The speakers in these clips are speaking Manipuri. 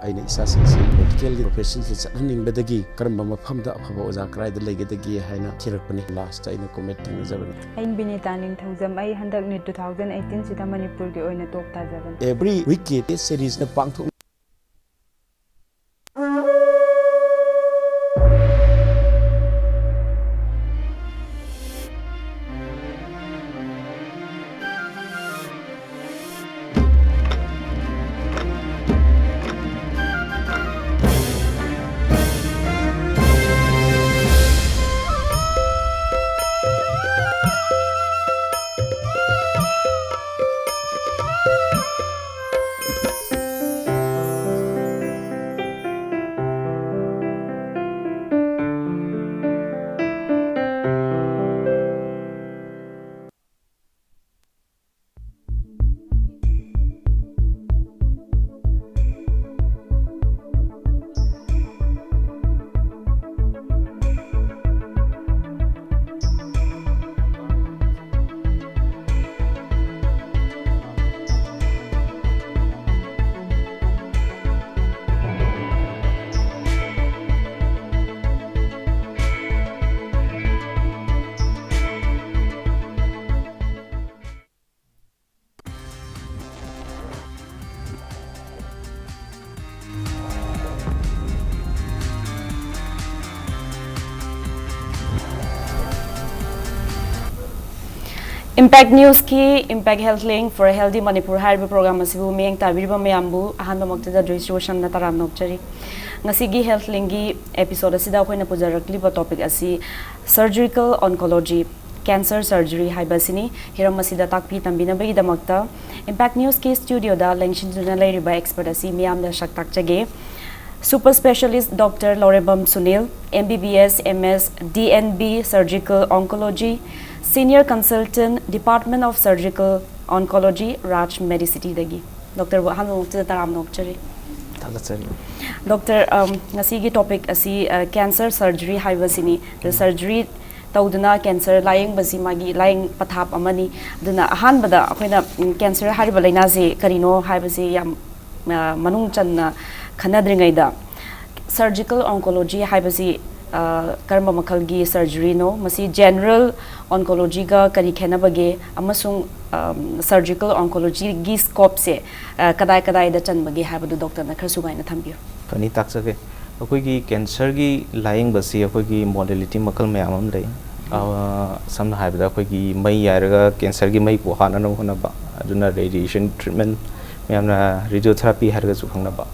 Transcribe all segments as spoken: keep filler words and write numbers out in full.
ꯑꯩꯅ ꯏꯆꯥꯁꯤꯡꯁꯤ ꯃꯦꯗꯤꯀꯦꯜꯒꯤ ꯄ꯭ꯔꯣꯐꯦꯁꯟꯁꯤꯗ ꯆꯠꯍꯟꯅꯤꯡꯕꯗꯒꯤ ꯀꯔꯝꯕ ꯃꯐꯝꯗ ꯑꯐꯕ ꯑꯣꯖꯥ ꯀꯗꯥꯏꯗ ꯂꯩꯒꯗꯒꯦ ꯍꯥꯏꯅ ꯊꯤꯔꯛꯄꯅꯤ꯫ ꯂꯥꯁꯇ ꯑꯩꯅ ꯀꯣꯃꯦꯠ ꯊꯦꯡꯅꯖꯕꯅꯤ꯫ ꯑꯩ ꯕꯤꯅꯤꯇꯥ ꯅꯤꯡꯊꯧꯖꯝ꯫ ꯑꯩ ꯍꯟꯗꯛ ꯅꯤꯠ two thousand eighteen ꯁꯤꯗ ꯃꯅꯤꯄꯨꯔꯒꯤ ꯑꯣꯏꯅ ꯇꯣꯞ ꯇꯥꯖꯕꯅꯤ꯫ Every week ꯀꯤ ꯇꯦꯁ ꯁꯦꯔꯤꯁꯅ ꯄꯥꯡꯊꯣꯛ Impact Newsꯀꯤ Impact Health Link for a Healthy Manipur ꯍꯥꯏꯔꯤꯕ ꯄ꯭ꯔꯣꯒ꯭ꯔꯥꯝ ꯑꯁꯤꯕꯨ ꯃꯤꯠꯌꯦꯡ ꯇꯥꯕꯤꯔꯤꯕ ꯃꯌꯥꯝꯕꯨ ꯑꯍꯥꯟꯕꯃꯛꯇꯗ ꯖꯣꯏꯁ꯭ꯔꯤ ꯔꯣꯁꯟꯅ ꯇꯔꯥꯝꯅ ꯑꯣꯛꯆꯔꯤ꯫ ꯉꯁꯤꯒꯤ Health Linkꯀꯤ episodeꯁꯤꯗ ꯑꯩꯈꯣꯏꯅ ꯄꯨꯖꯔꯛꯂꯤꯕ topic ꯑꯁꯤ surgical oncology, cancer surgery ꯍꯥꯏꯕ ꯑꯁꯤꯅꯤ꯫ ꯍꯤꯔꯝ ꯑꯁꯤꯗ ꯇꯥꯛꯄꯤ ꯇꯝꯕꯤꯅꯕꯒꯤꯗꯃꯛꯇ Impact Newsꯀꯤ studioꯗ ꯂꯦꯡꯁꯤꯟꯗꯨꯅ ꯂꯩꯔꯤꯕ expert ꯑꯁꯤ ꯃꯤꯌꯥꯝꯗ ꯁꯛ ꯇꯥꯛꯆꯒꯦ꯫ Super Specialist Doctor Laurembam Sunil, M B B S, M S, D N B, Surgical Oncology, Senior Consultant, Department of Surgical Oncology, Raj Medicityꯗꯒꯤ꯫ Doctorꯕꯨ ꯑꯍꯥꯟꯕ ꯃꯛꯇꯗ ꯇꯔꯥꯝꯅ ꯑꯣꯛꯆꯔꯤ꯫ ꯊꯥꯒꯠꯆꯔꯤ꯫ Doctor, um, ꯉꯁꯤꯒꯤ topic ꯑꯁꯤ, uh, cancer surgery ꯍꯥꯏꯕꯁꯤꯅꯤ꯫ ꯑꯗ surgery ꯇꯧꯗꯨꯅ cancer ꯂꯥꯌꯦꯡꯕꯁꯤ ꯃꯥꯒꯤ ꯂꯥꯌꯦꯡ ꯄꯊꯥꯞ ꯑꯃꯅꯤ꯫ ꯑꯗꯨꯅ ꯑꯍꯥꯟꯕꯗ ꯑꯩꯈꯣꯏꯅ, ꯎꯝ, cancer ꯍꯥꯏꯔꯤꯕ ꯂꯥꯏꯅꯥꯁꯤ ꯀꯔꯤꯅꯣ ꯍꯥꯏꯕꯁꯤ ꯌꯥꯝ, ꯑ, ꯃꯅꯨꯡ ꯆꯟꯅ ꯈꯟꯅꯗ꯭ꯔꯤꯉꯩꯗ, ꯁꯔꯖꯤꯀꯦꯜ ꯑꯣꯟꯀꯣꯂꯣꯖꯤ ꯍꯥꯏꯕꯁꯤ ꯑ, ꯀꯔꯝꯕ ꯃꯈꯜꯒꯤ ꯁꯔꯖꯔꯤꯅꯣ? ꯃꯁꯤ ꯖꯦꯅꯔꯦꯜ ꯑꯣꯟꯀꯣꯂꯣꯖꯤꯒ ꯀꯔꯤ ꯈꯦꯠꯅꯕꯒꯦ? ꯑꯃꯁꯨꯡ ꯁꯔꯖꯤꯀꯦꯜ ꯑꯣꯟꯀꯣꯂꯣꯖꯤꯒꯤ ꯁ꯭ꯀꯣꯞꯁꯦ ꯀꯗꯥꯏ ꯀꯗꯥꯏꯗ ꯆꯟꯕꯒꯦ ꯍꯥꯏꯕꯗꯨ ꯗꯣꯛꯇꯔꯅ ꯈꯔ ꯁꯨꯒꯥꯏꯅ ꯊꯝꯕꯤꯌꯨ꯫ ꯐꯅꯤ, ꯇꯥꯛꯆꯒꯦ꯫ ꯑꯩꯈꯣꯏꯒꯤ ꯀꯦꯟꯁꯔꯒꯤ ꯂꯥꯌꯦꯡꯕꯁꯤ ꯑꯩꯈꯣꯏꯒꯤ ꯃꯣꯗꯦꯂꯤꯇꯤ ꯃꯈꯜ ꯃꯌꯥꯝ ꯑꯃ ꯂꯩ꯫ ꯑ, ꯁꯝꯅ ꯍꯥꯏꯔꯕꯗ ꯑꯩꯈꯣꯏꯒꯤ ꯃꯩ ꯌꯥꯏꯔꯒ ꯀꯦꯟꯁꯔꯒꯤ ꯃꯩꯕꯨ ꯍꯥꯠꯅꯅꯕ ꯍꯣꯠꯅꯕ, ꯑꯗꯨꯅ ꯔꯦꯗꯤꯌꯦꯁꯟ ꯇ꯭ꯔꯤꯠꯃꯦꯟ, ꯃꯌꯥꯝꯅ ꯔꯦꯗꯤꯌꯣꯊꯦꯔꯥꯄꯤ ꯍꯥꯏꯔꯒꯁꯨ ꯈꯪꯅꯕ꯫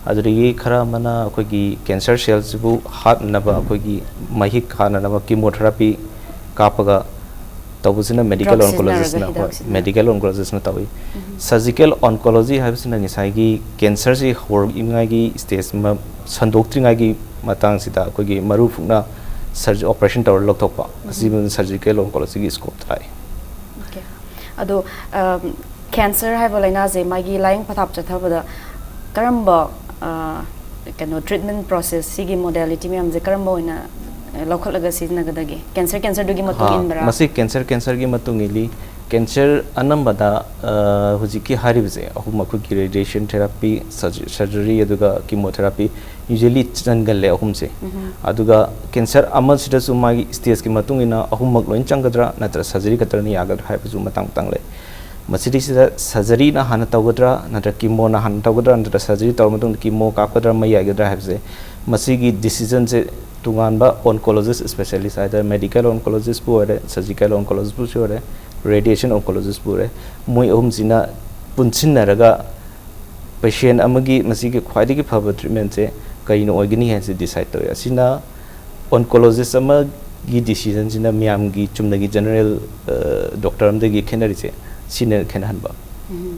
ꯑꯗꯨꯗꯒꯤ ꯈꯔ ꯑꯃꯅ ꯑꯩꯈꯣꯏꯒꯤ ꯀꯦꯟꯁꯔ ꯁꯦꯜꯁꯤꯕꯨ ꯍꯥꯠꯅꯅꯕ, ꯑꯩꯈꯣꯏꯒꯤ ꯃꯍꯤꯛ ꯍꯥꯠꯅꯅꯕ ꯀꯤꯃꯣꯊꯦꯔꯥꯄꯤ ꯀꯥꯞꯄꯒ ꯇꯧꯕꯁꯤꯅ ꯃꯦꯗꯤꯀꯦꯜ Drug ꯑꯣꯟꯀꯣꯂꯣꯖꯤꯁꯅ, ꯍꯤꯗꯥꯛ ꯍꯣꯏ, ꯁꯤꯖꯤꯟꯅꯔꯒ꯫ ꯃꯦꯗꯤꯀꯦꯜ ꯑꯣꯟꯀꯣꯂꯣꯖꯤꯁꯅ ꯇꯧꯏ꯫ ꯁꯔꯖꯤꯀꯦꯜ ꯑꯣꯟꯀꯣꯂꯣꯖꯤ ꯍꯥꯏꯕꯁꯤꯅ ꯉꯁꯥꯏꯒꯤ ꯀꯦꯟꯁꯔꯁꯤ ꯍꯧꯔꯛꯏꯉꯥꯏꯒꯤ ꯁ꯭ꯇꯦꯖ ꯃ-, ꯁꯟꯗꯣꯛꯇ꯭ꯔꯤꯉꯥꯏꯒꯤ ꯃꯇꯥꯡꯁꯤꯗ ꯑꯩꯈꯣꯏꯒꯤ ꯃꯔꯨ ꯐꯨꯛꯅ ꯁꯔꯖ-, ꯑꯣꯄꯔꯦꯁꯟ ꯇꯧꯔ ꯂꯧꯊꯣꯛꯄ, ꯑꯁꯤꯕꯨ ꯁꯔꯖꯤꯀꯦꯜ ꯑꯣꯟꯀꯣꯂꯣꯖꯤꯒꯤ ꯁ꯭ꯀꯣꯞꯇ ꯂꯥꯛꯏ꯫ ꯑꯣꯀꯦ꯫ ꯑꯗꯣ, ꯑꯝ, ꯀꯦꯟꯁꯔ ꯍꯥꯏꯕ ꯂꯥꯏꯅꯥꯁꯦ ꯃꯥꯒꯤ ꯂꯥꯏꯌꯦꯡ ꯄꯊꯥꯞ ꯆꯠꯊꯕꯗ ꯀꯔꯝꯕ, ꯑ, ꯀꯩꯅꯣ, ꯇ꯭ꯔꯤꯠꯃꯦꯟ ꯄ꯭ꯔꯣꯁꯦꯁ, ꯁꯤꯒꯤ ꯃꯣꯗꯦꯂꯤꯇꯤ ꯃꯌꯥꯝꯁꯦ ꯀꯔꯝꯕ ꯑꯣꯏꯅ, ꯑ, ꯂꯧꯈꯠꯂꯒ ꯁꯤꯖꯤꯟꯅꯒꯗꯒꯦ? ꯀꯦꯟꯁꯔ, ꯀꯦꯟꯁꯔꯗꯨꯒꯤ ꯃꯇꯨꯡ ꯍꯥ, ꯏꯟꯕ꯭ꯔꯥ? ꯃꯁꯤ ꯀꯦꯟꯁꯔ, ꯀꯦꯟꯁꯔꯒꯤ ꯃꯇꯨꯡ ꯏꯜꯂꯤ꯫ ꯀꯦꯟꯁꯔ ꯑꯅꯝꯕꯗ, ꯑ, ꯍꯧꯖꯤꯛꯀꯤ ꯍꯥꯏꯔꯤꯕꯁꯦ ꯑꯍꯨꯝ, ꯑꯩꯈꯣꯏꯒꯤ ꯔꯦꯗꯤꯌꯦꯁꯟ ꯊꯦꯔꯥꯄꯤ, ꯁꯔꯖ-, ꯁꯔꯖꯔꯤ, ꯑꯗꯨꯒ ꯀꯤꯃꯣꯊꯦꯔꯥꯄꯤ usually ꯆꯟꯒꯜꯂꯦ ꯑꯍꯨꯝꯁꯦ꯫ ꯑꯗꯨꯒ ꯀꯦꯟꯁꯔ ꯑꯃꯁꯤꯗꯁꯨ ꯃꯥꯒꯤ ꯁ꯭ꯇꯦꯖꯀꯤ ꯃꯇꯨꯡ ꯏꯟꯅ ꯑꯍꯨꯝꯃꯛ ꯂꯣꯏꯅ ꯆꯪꯒꯗ꯭ꯔꯥ ꯅꯠꯇ꯭ꯔ ꯁꯔꯖꯔꯤ ꯈꯛꯇꯅ ꯌꯥꯒꯗ꯭ꯔꯥ ꯍꯥꯏꯕꯁꯨ ꯃꯇꯥꯡ ꯃꯇꯥꯡ ꯂꯩ꯫ ꯃꯁꯤꯗꯩꯁꯤꯗ ꯁꯔꯖꯔꯤꯅ ꯍꯥꯟꯅ ꯇꯧꯒꯗ꯭ꯔꯥ ꯅꯠꯇ꯭ꯔ ꯀꯤꯃꯣꯅ ꯍꯥꯟꯅ ꯇꯧꯒꯗ꯭ꯔꯥ ꯅꯠꯇ꯭ꯔ ꯁꯔꯖꯔꯤ ꯇꯧꯔ ꯃꯇꯨꯡꯗ ꯀꯤꯃꯣ ꯀꯥꯞꯀꯗ꯭ꯔꯥ ꯃꯩ ꯌꯥꯏꯒꯗ꯭ꯔꯥ ꯍꯥꯏꯕꯁꯦ, ꯃꯁꯤꯒꯤ ꯗꯤꯁꯤꯖꯟꯁꯦ ꯇꯣꯉꯥꯟꯕ ꯑꯣꯟꯀꯣꯂꯣꯖꯤꯁ ꯁ꯭ꯄꯦꯁꯤꯌꯦꯂꯤꯁ ꯍꯥꯏ ꯇꯥꯔꯦ, ꯃꯦꯗꯤꯀꯦꯜ ꯑꯣꯟꯀꯣꯂꯣꯖꯤꯁꯄꯨ ꯑꯣꯏꯔꯦ, ꯁꯔꯖꯤꯀꯦꯜ ꯑꯣꯟꯀꯣꯂꯣꯖꯤꯁꯄꯨ ꯑꯣꯏꯔꯦ, ꯔꯦꯗꯤꯌꯦꯁꯟ ꯑꯣꯟꯀꯣꯂꯣꯖꯤꯁꯄꯨ ꯑꯣꯏꯔꯦ, ꯃꯣꯏ ꯑꯍꯨꯝꯁꯤꯅ ꯄꯨꯟꯁꯤꯟꯅꯔꯒ ꯄꯦꯁꯦꯟ ꯑꯃꯒꯤ ꯃꯁꯤꯒꯤ ꯈ꯭ꯋꯥꯏꯗꯒꯤ ꯐꯕ ꯇ꯭ꯔꯤꯠꯃꯦꯟꯁꯦ ꯀꯔꯤꯅ ꯑꯣꯏꯒꯅꯤ ꯍꯥꯏꯕꯁꯤ ꯗꯤꯁꯥꯏꯗ ꯇꯧꯋꯤ꯫ ꯑꯁꯤꯅ ꯑꯣꯟꯀꯣꯂꯣꯖꯤꯁ ꯑꯃꯒꯤ ꯗꯤꯁꯤꯖꯟꯁꯤꯅ ꯃꯤꯌꯥꯝꯒꯤ ꯆꯨꯝꯅꯒꯤ ꯖꯦꯅꯔꯦꯜ, ꯑ, ꯗꯣꯛꯇꯔ ꯑꯃꯗꯒꯤ ꯈꯦꯠꯅꯔꯤꯁꯦ ꯁꯤꯅ ꯈꯦꯠꯅꯍꯟꯕ꯫ ꯎꯝ꯫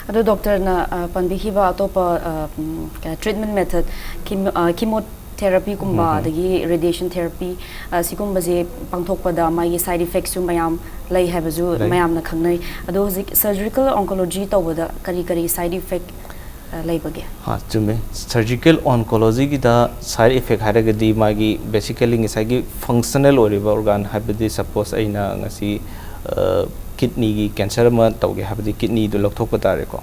ꯑꯗꯣ ꯗꯣꯛꯇꯔꯅ, ꯑ, ꯄꯟꯕꯤꯈꯤꯕ ꯑꯇꯣꯞꯄ, ꯑ, ꯎꯝ, ꯀ-, ꯇ꯭ꯔꯤꯠꯃꯦꯟ ꯃꯦꯊꯗ, ꯀꯤꯃꯣ-, ꯑ, ꯀꯤꯃꯣꯊꯦꯔꯥꯄꯤꯒꯨꯝꯕ, ꯑꯗꯒꯤ ꯔꯦꯗꯤꯌꯦꯁꯟ ꯊꯦꯔꯥꯄꯤ, ꯑ, ꯁꯤꯒꯨꯝꯕꯁꯦ ꯄꯥꯡꯊꯣꯛꯄꯗ ꯃꯥꯒꯤ ꯁꯥꯏꯗ ꯏꯐꯦꯛꯁꯨ ꯃꯌꯥꯝ ꯂꯩ ꯍꯥꯏꯕꯁꯨ ꯂꯩ꯫ ꯃꯌꯥꯝꯅ ꯈꯪꯅꯩ꯫ ꯑꯗꯣ ꯍꯧꯖꯤꯛ ꯁꯔꯖꯤꯀꯦꯜ ꯑꯣꯟꯀꯣꯂꯣꯖꯤ ꯇꯧꯕꯗ ꯀꯔꯤ ꯀꯔꯤ ꯁꯥꯏꯗ ꯏꯐꯦꯛ, ꯑ, ꯂꯩꯕꯒꯦ? ꯍꯥ, ꯆꯨꯝꯃꯦ꯫ ꯁꯔꯖꯤꯀꯦꯜ ꯑꯣꯟꯀꯣꯂꯣꯖꯤꯒꯤꯗ ꯁꯥꯏꯗ ꯏꯐꯦꯛ ꯍꯥꯏꯔꯒꯗꯤ ꯃꯥꯒꯤ basically ꯉꯁꯥꯏꯒꯤ ꯐꯪꯁꯅꯦꯜ ꯑꯣꯏꯔꯤꯕ ꯑꯣꯔꯒꯥꯟ, ꯍꯥꯏꯕꯗꯤ ꯁꯄꯣꯁ ꯑꯩꯅ ꯉꯁꯤ, ꯑ, ꯀꯤꯠꯅꯤꯒꯤ ꯀꯦꯟꯁꯔ ꯑꯃ ꯇꯧꯒꯦ ꯍꯥꯏꯕꯗꯤ ꯀꯤꯠꯅꯤꯗꯨ ꯂꯧꯊꯣꯛꯄ ꯇꯥꯔꯦꯀꯣ꯫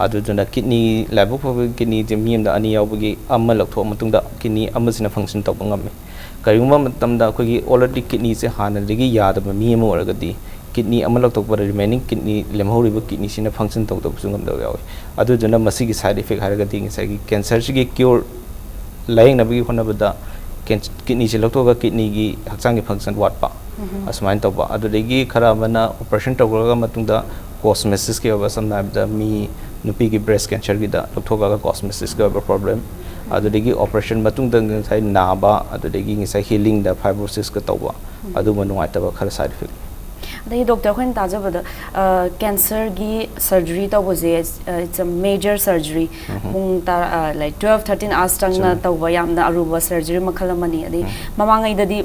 ꯑꯗꯨꯗꯨꯅ ꯀꯤꯠꯅꯤ, ꯂꯥꯏꯕꯛ ꯐꯕ ꯀꯤꯠꯅꯤꯁꯦ ꯃꯤ ꯑꯃꯗ ꯑꯅꯤ ꯌꯥꯎꯕꯒꯤ ꯑꯃ ꯂꯧꯊꯣꯛꯑ ꯃꯇꯨꯡꯗ ꯀꯤꯠꯅꯤ ꯑꯃꯁꯤꯅ ꯐꯪꯁꯟ ꯇꯧꯕ ꯉꯝꯃꯤ꯫ ꯀꯔꯤꯒꯨꯝꯕ ꯃꯇꯝꯗ ꯑꯩꯈꯣꯏꯒꯤ already ꯀꯤꯠꯅꯤꯁꯦ ꯍꯥꯟꯅꯗꯒꯤ ꯌꯥꯗꯕ ꯃꯤ ꯑꯃ ꯑꯣꯏꯔꯒꯗꯤ ꯀꯤꯠꯅꯤ ꯑꯃ ꯂꯧꯊꯣꯛꯄꯗ remaining ꯀꯤꯠꯅꯤ, ꯂꯦꯝꯍꯧꯔꯤꯕ ꯀꯤꯠꯅꯤꯁꯤꯅ ꯐꯪꯁꯟ ꯇꯧꯗꯕꯁꯨ ꯉꯝꯗꯕ ꯌꯥꯎꯏ꯫ ꯑꯗꯨꯗꯨꯅ ꯃꯁꯤꯒꯤ side effect ꯍꯥꯏꯔꯒꯗꯤ ꯉꯁꯥꯏꯒꯤ ꯀꯦꯟꯁꯔꯁꯤꯒꯤ ꯀ꯭ꯌꯣꯔ ꯂꯥꯌꯦꯡꯅꯕꯒꯤ ꯍꯣꯠꯅꯕꯗ ꯀꯦꯟ-, ꯀꯤꯠꯅꯤꯁꯦ ꯂꯧꯊꯣꯛꯑꯒ ꯀꯤꯠꯅꯤꯒꯤ ꯍꯛꯆꯥꯡꯒꯤ ꯐꯪꯁꯟ ꯋꯥꯠꯄ, ꯑꯁꯨꯃꯥꯏꯅ ꯇꯧꯕ꯫ ꯑꯗꯨꯗꯒꯤ ꯈꯔ ꯑꯃꯅ ꯑꯣꯄꯔꯦꯁꯟ ꯇꯧꯈ꯭ꯔꯒ ꯃꯇꯨꯡꯗ ꯀꯣꯁꯃꯦꯁꯤꯁꯀꯤ ꯑꯣꯏꯕ, ꯁꯝꯅ ꯍꯥꯏꯔꯕꯗ ꯃꯤ ꯅꯨꯄꯤꯒꯤ ꯕ꯭ꯔꯦꯁ ꯀꯦꯟꯁꯔꯒꯤꯗ ꯂꯧꯊꯣꯛꯑꯒ ꯀꯣꯁꯃꯦꯁꯤꯁꯀꯤ ꯑꯣꯏꯕ ꯄ꯭ꯔꯣꯕ꯭ꯂꯦꯝ, ꯑꯗꯨꯗꯒꯤ ꯑꯣꯄꯔꯦꯁꯟ ꯃꯇꯨꯡꯗ ꯉꯁꯥꯏ ꯅꯥꯕ, ꯑꯗꯨꯗꯒꯤ ꯉꯁꯥꯏ ꯍꯤꯂꯤꯡꯗ ꯐꯥꯏꯕ꯭ꯔꯣꯁꯤꯁꯀ ꯇꯧꯕ, ꯑꯗꯨꯒꯨꯝꯕ ꯅꯨꯡꯉꯥꯏꯇꯕ ꯈꯔ side effect꯫ ꯑꯗꯒꯤ ꯗꯣꯛꯇꯔ, ꯑꯩꯈꯣꯏꯅ ꯇꯥꯖꯕꯗ ꯀꯦꯟꯁꯔꯒꯤ ꯁꯔꯖꯔꯤ ꯇꯧꯕꯁꯦ, it's a major surgery, ꯄꯨꯡ ꯇꯔꯥ, like twelve thirteen hours ꯆꯪꯅ ꯇꯧꯕ ꯌꯥꯝꯅ ꯑꯔꯨꯕ ꯁꯔꯖꯔꯤ ꯃꯈꯜ ꯑꯃꯅꯤ꯫ ꯑꯗꯩ ꯃꯃꯥꯡꯉꯩꯗꯗꯤ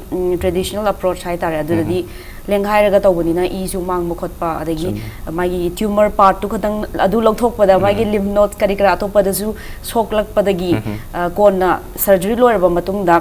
traditional approach ꯍꯥꯏꯇꯥꯔꯦ, ꯑꯗꯨꯗꯗꯤ ꯂꯦꯡꯒꯥꯏꯔꯒ ꯇꯧꯕꯅꯤꯅ ꯏꯁꯨ ꯃꯥꯡꯕ ꯈꯣꯠꯄ, ꯑꯗꯒꯤ ꯃꯥꯒꯤ ꯇ꯭ꯌꯨꯃꯔ ꯄꯥꯔꯠꯇꯨ ꯈꯛꯇꯪ ꯑꯗꯨ ꯂꯧꯊꯣꯛꯄꯗ ꯃꯥꯒꯤ ꯂꯤꯝꯐ ꯅꯣꯠ ꯀꯔꯤ ꯀꯔꯥ ꯑꯇꯣꯞꯄꯗꯁꯨ ꯁꯣꯛꯂꯛꯄꯗꯒꯤ, ꯑ, ꯀꯣꯟꯅ ꯁꯔꯖꯔꯤ ꯂꯣꯏꯔꯕ ꯃꯇꯨꯡꯗ